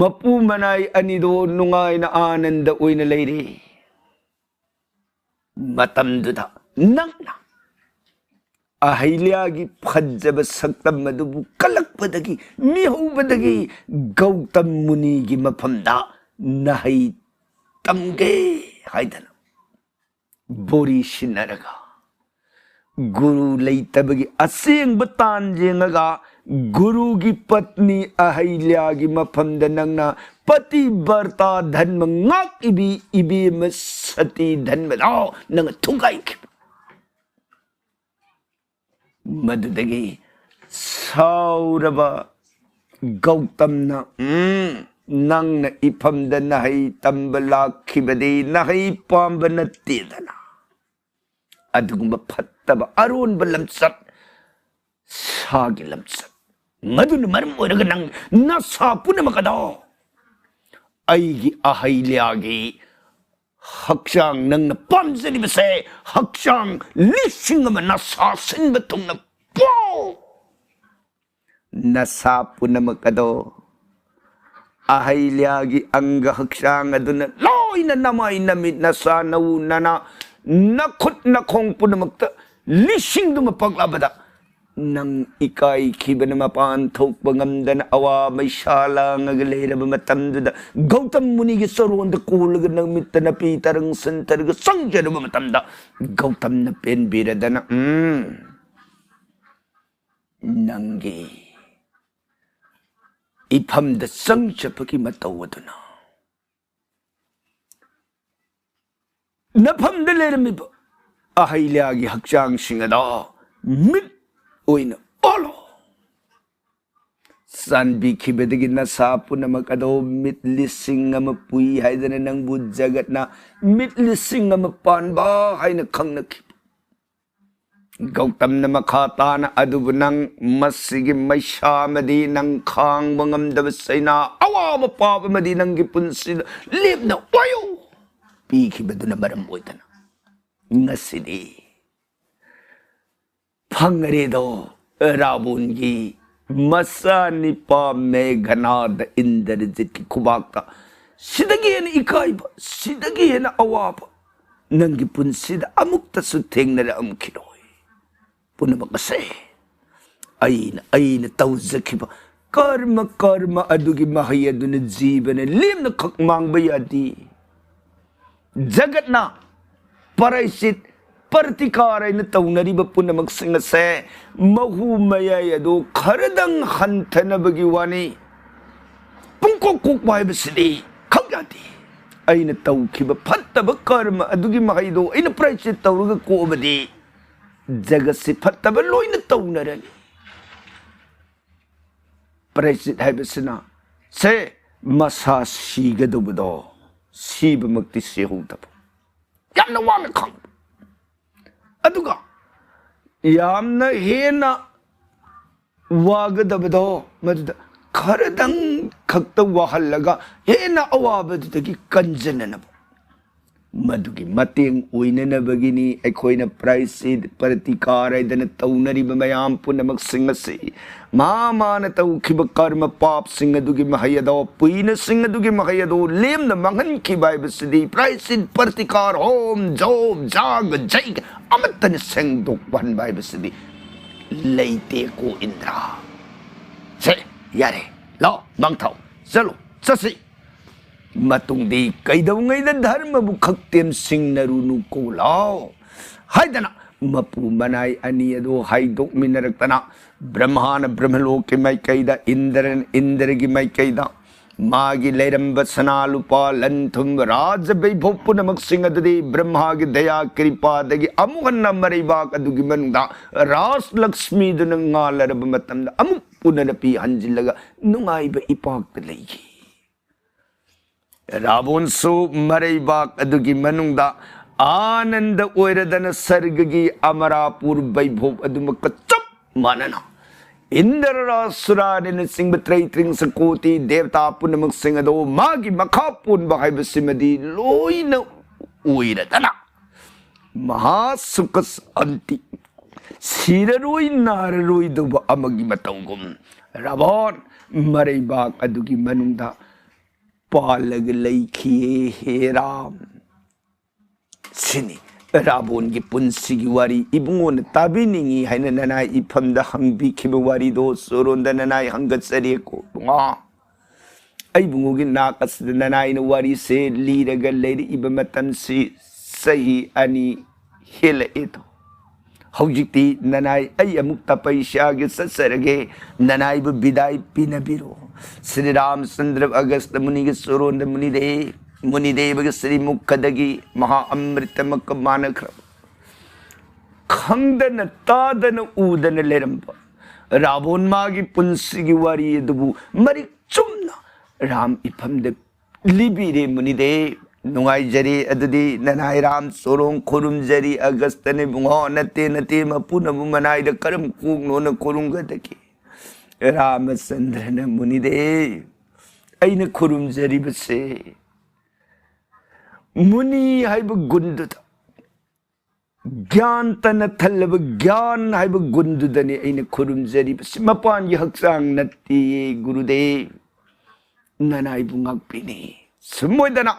ꯃꯄꯨ ꯃꯅꯥꯏ ꯑꯅꯤꯗꯣ ꯅꯨꯡꯉꯥꯏꯅ ꯑꯥꯅꯟꯗ ꯑꯣꯏꯅ ꯂꯩꯔꯤ꯫ ꯃꯇꯝꯗꯨꯗ ꯅꯪꯅ ꯑꯍꯩꯂ꯭ꯌꯥꯒꯤ ꯐꯖꯕ ꯁꯛꯇꯝ ꯑꯗꯨꯕꯨ ꯀꯜꯂꯛꯄꯗꯒꯤ, ꯃꯤꯍꯧꯕꯗꯒꯤ ꯒꯧꯇꯝ ꯃꯨꯅꯤꯒꯤ ꯃꯐꯝꯗ ꯅꯍꯩ ꯇꯝꯒꯦ ꯍꯥꯏꯗꯅ ꯕꯣꯔꯤ ꯁꯤꯟꯅꯔꯒ, ꯒꯨꯔꯨ ꯂꯩꯇꯕꯒꯤ ꯑꯁꯦꯡꯕ ꯇꯥꯟ ꯌꯦꯡꯉꯒ, ꯒꯨꯔꯨꯒꯤ ꯄꯠꯅꯤ ꯑꯍꯩꯂ꯭ꯌꯥꯒꯤ ꯃꯐꯝꯗ ꯅꯪꯅ ꯄꯇꯤꯕ꯭ꯔꯇꯥ ꯙꯔꯃ ꯉꯥꯛꯏꯕꯤ ꯏꯕꯦꯝꯃ ꯁꯇꯤ ꯙꯔꯃꯗꯣ ꯅꯪꯅ ꯊꯨꯒꯥꯏꯈꯤꯕ꯫ ꯃꯗꯨꯗꯒꯤ ꯁꯥꯎꯔꯕ ꯒꯧꯇꯝꯅ, "ꯎꯝ, ꯅꯪꯅ ꯏꯐꯝꯗ ꯅꯍꯩ ꯇꯝꯕ ꯂꯥꯛꯈꯤꯕꯗꯤ ꯅꯍꯩ ꯄꯥꯝꯕ ꯅꯠꯇꯦꯗꯅ?" ꯑꯗꯨꯒꯨꯝꯕ ꯐꯠꯇꯕ ꯑꯔꯣꯟꯕ ꯂꯝꯆꯠ, ꯁꯥꯒꯤ ꯂꯝꯆꯠ, ꯃꯗꯨꯅ ꯃꯔꯝ ꯑꯣꯏꯔꯒ ꯅꯪ ꯅꯁꯥ ꯄꯨꯝꯅꯃꯛ ꯑꯗꯣ ꯑꯩꯒꯤ ꯑꯍꯩꯂ꯭ꯌꯥꯒꯤ ꯍꯛꯆꯥꯡ, ꯅꯪꯅ ꯄꯥꯝꯖꯔꯤꯕꯁꯦ, ꯍꯛꯆꯥꯡ ꯂꯤꯁꯤꯡ ꯑꯃ ꯅꯁꯥ ꯁꯤꯟꯕ ꯊꯨꯡꯅ ꯄꯣ꯫ ꯅꯁꯥ ꯄꯨꯝꯅꯃꯛ ꯑꯗꯣ ꯑꯍꯩꯂ꯭ꯌꯥꯒꯤ ꯑꯪꯒ ꯍꯛꯆꯥꯡ ꯑꯗꯨꯅ ꯂꯣꯏꯅ ꯅꯃꯥꯏ ꯅꯃꯤꯠ ꯅꯁꯥ ꯅꯎ ꯅꯅꯥ ꯅꯈꯨꯠ ꯅꯈꯣꯡ ꯄꯨꯝꯅꯃꯛꯇ ꯂꯤꯁꯤꯡꯗꯨꯃ ꯄꯛꯂꯕꯗ ꯅꯪ ꯏꯀꯥꯏꯈꯤꯕꯅ ꯃꯄꯥꯟ ꯊꯣꯛꯄ ꯉꯝꯗꯅ ꯑꯋꯥ ꯃꯩꯁꯥ ꯂꯥꯡꯉꯒ ꯂꯩꯔꯕ ꯃꯇꯝꯗꯨꯗ ꯒꯧꯇꯝ ꯃꯨꯅꯤꯒꯤ ꯆꯔꯣꯟꯗ ꯀꯣꯜꯂꯒ ꯅꯪ ꯃꯤꯠꯇ ꯅꯄꯤ ꯇꯔꯪ ꯁꯟꯊꯔꯒ ꯆꯪꯖꯔꯕ ꯃꯇꯝꯗ ꯒꯧꯇꯝꯅ ꯄꯦꯟꯕꯤꯔꯗꯅ, "ꯎꯝ, ꯅꯪꯒꯤ ꯏꯐꯝꯗ ꯆꯪꯖꯕꯒꯤ ꯃꯇꯧ ꯑꯗꯨꯅ ꯅꯐꯝꯗ ꯂꯩꯔꯝꯃꯤꯕ ꯑꯍꯩꯂ꯭ꯌꯥꯒꯤ ꯍꯛꯆꯥꯡꯁꯤꯡ ꯑꯗꯣ ꯃꯤꯠ ꯑꯣꯏꯅ ꯑꯣꯜꯂꯣ꯫ ꯆꯥꯟꯕꯤꯈꯤꯕꯗꯒꯤ ꯅꯁꯥ ꯄꯨꯝꯅꯃꯛ ꯑꯗꯣ ꯃꯤꯠ ꯂꯤꯁꯤꯡ ꯑꯃ ꯄꯨꯏ ꯍꯥꯏꯗꯅ ꯅꯪꯕꯨ ꯖꯒꯠꯅ ꯃꯤꯠ ꯂꯤꯁꯤꯡ ꯑꯃ ꯄꯥꯟꯕ ꯍꯥꯏꯅ ꯈꯪꯅꯈꯤꯕ꯫ ꯒꯧꯇꯝꯅ ꯃꯈꯥ ꯇꯥꯅ, "ꯑꯗꯨꯕꯨ ꯅꯪ ꯃꯁꯤꯒꯤ ꯃꯩꯁꯥ ꯑꯃꯗꯤ ꯅꯪ ꯈꯥꯡꯕ ꯉꯝꯗꯕ ꯆꯩꯅꯥ, ꯑꯋꯥꯕ ꯄꯥꯞ ꯑꯃꯗꯤ ꯅꯪꯒꯤ ꯄꯨꯟꯁꯤꯗ ꯂꯦꯞꯅ ꯑꯣꯏꯌꯨ" ꯄꯤꯈꯤꯕꯗꯨꯅ ꯃꯔꯝ ꯑꯣꯏꯗꯅ ꯉꯁꯤꯗꯤ ꯐꯪꯉꯔꯦꯗꯣ, ꯔꯥꯕꯣꯟꯒꯤ ꯃꯆꯥꯅꯤꯄꯥ ꯃꯦꯘꯅꯥꯗ ꯏꯟꯗ꯭ꯔꯖꯤꯠꯀꯤ ꯈꯨꯕꯥꯛꯇ꯫ ꯁꯤꯗꯒꯤ ꯍꯦꯟꯅ ꯏꯀꯥꯏꯕ, ꯁꯤꯗꯒꯤ ꯍꯦꯟꯅ ꯑꯋꯥꯕ ꯅꯪꯒꯤ ꯄꯨꯟꯁꯤꯗ ꯑꯃꯨꯛꯇꯁꯨ ꯊꯦꯡꯅꯔꯛꯑꯝꯈꯤꯔꯣꯏ꯫ ꯄꯨꯝꯅꯃꯛ ꯑꯁꯦ ꯑꯩꯅ, ꯑꯩꯅ ꯇꯧꯖꯈꯤꯕ ꯀꯔꯃ, ꯀꯔꯃ ꯑꯗꯨꯒꯤ ꯃꯍꯩ ꯑꯗꯨꯅ ꯖꯤꯕꯅ ꯂꯦꯝꯅ ꯈꯛ ꯃꯥꯡꯕ ꯌꯥꯗꯦ꯫ ꯖꯒꯠꯅ ꯄꯔꯥꯏꯆꯤꯠ, ꯄ꯭ꯔꯇꯤꯀꯥꯔ ꯍꯥꯏꯅ ꯇꯧꯅꯔꯤꯕ ꯄꯨꯝꯅꯃꯛꯁꯤꯡ ꯑꯁꯦ ꯃꯍꯨ ꯃꯌꯥꯏ ꯑꯗꯨ ꯈꯔꯗꯪ ꯍꯟꯊꯅꯕꯒꯤ ꯋꯥꯅꯤ꯫ ꯄꯨꯡꯀꯣꯛ ꯀꯣꯛꯄ ꯍꯥꯏꯕꯁꯤꯗꯤ ꯈꯪ ꯌꯥꯗꯦ꯫ ꯑꯩꯅ ꯇꯧꯈꯤꯕ ꯐꯠꯇꯕ ꯀꯔꯃ ꯑꯗꯨꯒꯤ ꯃꯍꯩꯗꯣ ꯑꯩꯅ ꯄ꯭ꯔꯥꯏꯆꯤꯠ ꯇꯧꯔꯒ ꯀꯣꯛꯑꯕꯗꯤ ꯖꯒꯠꯁꯤ ꯐꯠꯇꯕ ꯂꯣꯏꯅ ꯇꯧꯅꯔꯅꯤ꯫ ꯄ꯭ꯔꯥꯏꯆꯤꯠ ꯍꯥꯏꯕꯁꯤꯅ ꯁꯦ ꯃꯁꯥ ꯁꯤꯒꯗꯧꯕꯗꯣ ꯁꯤꯕꯃꯛꯇꯤ ꯁꯤꯍꯧꯗꯕ, ꯌꯥꯝꯅ ꯋꯥꯅ ꯈꯥꯡꯕ, ꯑꯗꯨꯒ ꯌꯥꯝꯅ ꯍꯦꯟꯅ ꯋꯥꯒꯗꯕꯗꯣ ꯃꯗꯨꯗ ꯈꯔꯗꯪ ꯈꯛꯇ ꯋꯥꯍꯜꯂꯒ ꯍꯦꯟꯅ ꯑꯋꯥꯕꯗꯨꯗꯒꯤ ꯀꯟꯖꯅꯅꯕ꯫ ꯃꯗꯨꯒꯤ ꯃꯇꯦꯡ ꯑꯣꯏꯅꯅꯕꯒꯤꯅꯤ ꯑꯩꯈꯣꯏꯅ ꯄ꯭ꯔꯥꯏꯆꯤꯠ, ꯄ꯭ꯔꯇꯤꯀꯥꯔ ꯍꯥꯏꯗꯅ ꯇꯧꯅꯔꯤꯕ ꯃꯌꯥꯝ ꯄꯨꯝꯅꯃꯛꯁꯤꯡ ꯑꯁꯤ꯫ ꯃꯥ ꯃꯥꯅ ꯇꯧꯈꯤꯕ ꯀꯔꯃ ꯄꯥꯞꯁꯤꯡ ꯑꯗꯨꯒꯤ ꯃꯍꯩ ꯑꯗꯣ, ꯄꯨꯏꯅꯁꯤꯡ ꯑꯗꯨꯒꯤ ꯃꯍꯩ ꯑꯗꯣ ꯂꯦꯝꯅ ꯃꯥꯡꯍꯟꯈꯤꯕ ꯍꯥꯏꯕꯁꯤꯗꯤ ꯄ꯭ꯔꯥꯏꯆꯤꯠ, ꯄ꯭ꯔꯇꯤꯀꯥꯔ, ꯍꯣꯝ, ꯖꯣꯞ, ꯖꯥꯒ, ꯖꯩꯒ ꯑꯃꯠꯇꯅ ꯁꯦꯡꯗꯣꯛꯄ ꯍꯟꯕ ꯍꯥꯏꯕꯁꯤꯗꯤ ꯂꯩꯇꯦꯀꯣ ꯏꯟꯗ꯭ꯔ꯫ ꯁꯦ, ꯌꯥꯔꯦ, ꯂꯥꯛꯑꯣ, ꯃꯥꯡꯊꯥꯎ, ꯆꯠꯂꯣ, ꯆꯠꯁꯤ꯫ ꯃꯇꯨꯡꯗꯤ ꯀꯩꯗꯧꯉꯩꯗ ꯙꯔꯃꯕꯨ ꯈꯛ ꯇꯦꯝꯁꯤꯡꯅꯔꯨꯅꯨꯀꯣ ꯂꯥꯎ ꯍꯥꯏꯗꯅ ꯃꯄꯨ ꯃꯅꯥꯏ ꯑꯅꯤ ꯑꯗꯨ ꯍꯥꯏꯗꯣꯛꯃꯤꯟꯅꯔꯛꯇꯅ, ꯕ꯭ꯔꯍ꯭ꯃꯥꯅ ꯕ꯭ꯔꯍ꯭ꯃꯂꯣꯛꯀꯤ ꯃꯥꯏꯀꯩꯗ, ꯏꯟꯗ꯭ꯔꯅ ꯏꯟꯗ꯭ꯔꯒꯤ ꯃꯥꯏꯀꯩꯗ, ꯃꯥꯒꯤ ꯂꯩꯔꯝꯕ ꯁꯅꯥ ꯂꯨꯄꯥ, ꯂꯟ ꯊꯨꯝ, ꯔꯥꯖ ꯕꯩꯚꯣ ꯄꯨꯝꯅꯃꯛꯁꯤꯡ ꯑꯗꯨꯗꯤ ꯕ꯭ꯔꯍ꯭ꯃꯥꯒꯤ ꯗꯌꯥ ꯀ꯭ꯔꯤꯄꯥꯗꯒꯤ ꯑꯃꯨꯛ ꯍꯟꯅ ꯃꯔꯩꯕꯥꯛ ꯑꯗꯨꯒꯤ ꯃꯅꯨꯡꯗ ꯔꯥꯖ ꯂꯛꯁꯃꯤꯗꯨꯅ ꯉꯥꯜꯂꯔꯕ ꯃꯇꯝꯗ ꯑꯃꯨꯛ ꯄꯨꯅꯔꯄꯤ ꯍꯟꯖꯤꯜꯂꯒ ꯅꯨꯡꯉꯥꯏꯕ ꯏꯄꯥꯛꯇ ꯂꯩꯈꯤ꯫ ꯔꯥꯕꯣꯟꯁꯨ ꯃꯔꯩꯕꯥꯛ ꯑꯗꯨꯒꯤ ꯃꯅꯨꯡꯗ ꯑꯥꯅꯟꯗ ꯑꯣꯏꯔꯗꯅ ꯁꯔꯒꯒꯤ ꯑꯃꯔꯥꯄꯨꯔ ꯕꯩꯚꯣꯞ ꯑꯗꯨꯃꯛꯀ ꯆꯞ ꯃꯥꯟꯅꯅ ꯏꯟꯗ꯭ꯔ ꯔꯥꯁꯨꯔꯥꯅꯤꯅꯆꯤꯡꯕ ꯇ꯭ꯔꯩ ꯇ꯭ꯔꯤꯡꯁ ꯀꯣꯇꯤ ꯗꯦꯕꯇꯥ ꯄꯨꯝꯅꯃꯛꯁꯤꯡ ꯑꯗꯣ ꯃꯥꯒꯤ ꯃꯈꯥ ꯄꯣꯟꯕ ꯍꯥꯏꯕꯁꯤꯃꯗꯤ ꯂꯣꯏꯅ ꯑꯣꯏꯔꯗꯅ ꯃꯍꯥꯁꯨꯈ ꯁꯥꯟꯇꯤ, ꯁꯤꯔꯔꯣꯏ ꯅꯥꯔꯔꯣꯏꯗꯧꯕ ꯑꯃꯒꯤ ꯃꯇꯧꯒꯨꯝ ꯔꯥꯕꯣꯟ ꯃꯔꯩꯕꯥꯛ ꯑꯗꯨꯒꯤ ꯃꯅꯨꯡꯗ ꯄꯥꯜꯂꯒ ꯂꯩꯈꯤꯌꯦ ꯍꯦ ꯔꯥꯝ꯫ ꯁꯤꯅꯤ ꯔꯥꯕꯣꯟꯒꯤ ꯄꯨꯟꯁꯤꯒꯤ ꯋꯥꯔꯤ꯫ ꯏꯕꯨꯡꯉꯣꯅ ꯇꯥꯕꯤꯅꯤꯡꯉꯤ ꯍꯥꯏꯅ ꯅꯅꯥꯏ ꯏꯐꯝꯗ ꯍꯪꯕꯤꯈꯤꯕ ꯋꯥꯔꯤꯗꯣ ꯆꯣꯔꯣꯟꯗ ꯅꯅꯥꯏ ꯍꯪꯒꯠꯆꯔꯤꯀꯣ ꯏꯕꯨꯡꯉꯣ꯫ ꯑꯩ ꯏꯕꯨꯡꯉꯣꯒꯤ ꯅꯥꯛ ꯑꯁꯤꯗ ꯅꯅꯥꯏꯅ ꯋꯥꯔꯤꯁꯦ ꯂꯤꯔꯒ ꯂꯩꯔꯛꯏꯕ ꯃꯇꯝꯁꯤ ꯆꯍꯤ ꯑꯅꯤ ꯍꯦꯜꯂꯛꯑꯦꯗꯣ꯫ ꯍꯧꯖꯤꯛꯇꯤ ꯅꯅꯥꯏ ꯑꯩ ꯑꯃꯨꯛ ꯇꯄꯩꯁ꯭ꯌꯥꯒꯤ ꯆꯠꯆꯔꯒꯦ, ꯅꯅꯥꯏꯕꯨ ꯕꯤꯗꯥꯏ ꯄꯤꯅꯕꯤꯔꯣ꯫ ꯁ꯭ꯔꯤ ꯔꯥꯃꯆꯟꯗ꯭ꯔ ꯑꯒꯁꯇ ꯃꯨꯅꯤꯒꯤ ꯆꯣꯔꯣꯟꯗ ꯃꯨꯅꯤꯗꯦ, ꯃꯨꯅꯤꯗꯦꯕꯒꯤ ꯁ꯭ꯔꯤ ꯃꯨꯈꯗꯒꯤ ꯃꯍꯥ ꯑꯃ꯭ꯔꯤꯇꯃꯛꯀ ꯃꯥꯟꯅꯈ꯭ꯔꯕ ꯈꯪꯗꯅ ꯇꯥꯗꯅ ꯎꯗꯅ ꯂꯩꯔꯝꯕ ꯔꯥꯕꯣꯟ ꯃꯥꯒꯤ ꯄꯨꯟꯁꯤꯒꯤ ꯋꯥꯔꯤ ꯑꯗꯨꯕꯨ ꯃꯔꯤꯛ ꯆꯨꯝꯅ ꯔꯥꯝ ꯏꯐꯝꯗ ꯂꯤꯕꯤꯔꯦ ꯃꯨꯅꯤꯗꯦ꯫ ꯅꯨꯡꯉꯥꯏꯖꯔꯦ꯫ ꯑꯗꯨꯗꯤ ꯅꯅꯥꯏ ꯔꯥꯝ ꯆꯣꯔꯣꯡ ꯈꯨꯔꯨꯝꯖꯔꯤ꯫ ꯑꯒꯁꯇꯅ ꯏꯕꯨꯡꯉꯣ, ꯅꯠꯇꯦ, ꯅꯠꯇꯦ, ꯃꯄꯨꯅꯕꯨ ꯃꯅꯥꯏꯗ ꯀꯔꯝ ꯀꯣꯛꯅꯣꯅ ꯈꯨꯔꯨꯝꯒꯗꯒꯦ? ꯔꯥꯃꯆꯟꯗ꯭ꯔꯅ ꯃꯨꯅꯤꯗꯦ, ꯑꯩꯅ ꯈꯨꯔꯨꯝꯖꯔꯤꯕꯁꯦ ꯃꯨꯅꯤ ꯍꯥꯏꯕ ꯒꯨꯟꯗꯨꯗ, ꯒ꯭ꯌꯥꯟ ꯇꯅ ꯊꯜꯂꯕ ꯒ꯭ꯌꯥꯟ ꯍꯥꯏꯕ ꯒꯨꯟꯗꯨꯗꯅꯤ ꯑꯩꯅ ꯈꯨꯔꯨꯝꯖꯔꯤꯕꯁꯤ, ꯃꯄꯥꯟꯒꯤ ꯍꯛꯆꯥꯡ ꯅꯠꯇꯦ ꯒꯨꯔꯨꯗꯦꯕ꯫ ꯅꯅꯥꯏꯕꯨ ꯉꯥꯛꯄꯤꯅꯤ꯫ ꯁꯨꯝ ꯑꯣꯏꯗꯅ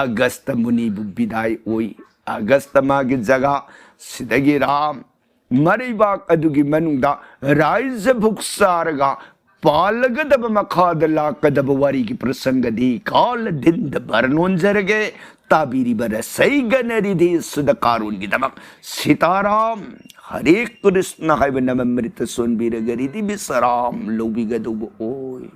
ꯑꯒꯁꯇ ꯃꯨꯅꯤꯕꯨ ꯕꯤꯗꯥꯏ ꯑꯣꯏ꯫ ꯑꯒꯁꯇ ꯃꯥꯒꯤ ꯖꯒꯥ ꯁꯤꯗꯒꯤ ꯔꯥꯝ ꯃꯔꯩꯕꯥꯛ ꯑꯗꯨꯒꯤ ꯃꯅꯨꯡꯗ ꯔꯥꯏꯖ ꯚꯨꯛ ꯆꯥꯔꯒ ꯄꯥꯜꯂꯒꯗꯕ ꯃꯈꯥꯗ ꯂꯥꯛꯀꯗꯕ ꯋꯥꯔꯤꯒꯤ ꯄ꯭ꯔꯁꯪꯒꯗꯤ ꯀꯥꯂ ꯗꯤꯟꯗ ꯕꯔꯅꯣꯟꯖꯔꯒꯦ꯫ ꯇꯥꯕꯤꯔꯤꯕ ꯔꯁꯩꯒꯅꯔꯤꯗꯤ ꯁꯨꯗ ꯀꯥꯔꯣꯟꯒꯤꯗꯃꯛ ꯁꯤꯇꯥꯔꯥꯝ ꯍꯔꯦ ꯀ꯭ꯔꯤꯁꯅ ꯍꯥꯏꯕ ꯅꯃꯃ꯭ꯔꯤꯇ ꯁꯣꯟꯕꯤꯔꯒ ꯔꯤꯗꯤ ꯕꯤꯁꯔꯥꯝ ꯂꯧꯕꯤꯒꯗꯧꯕ ꯑꯣꯏ꯫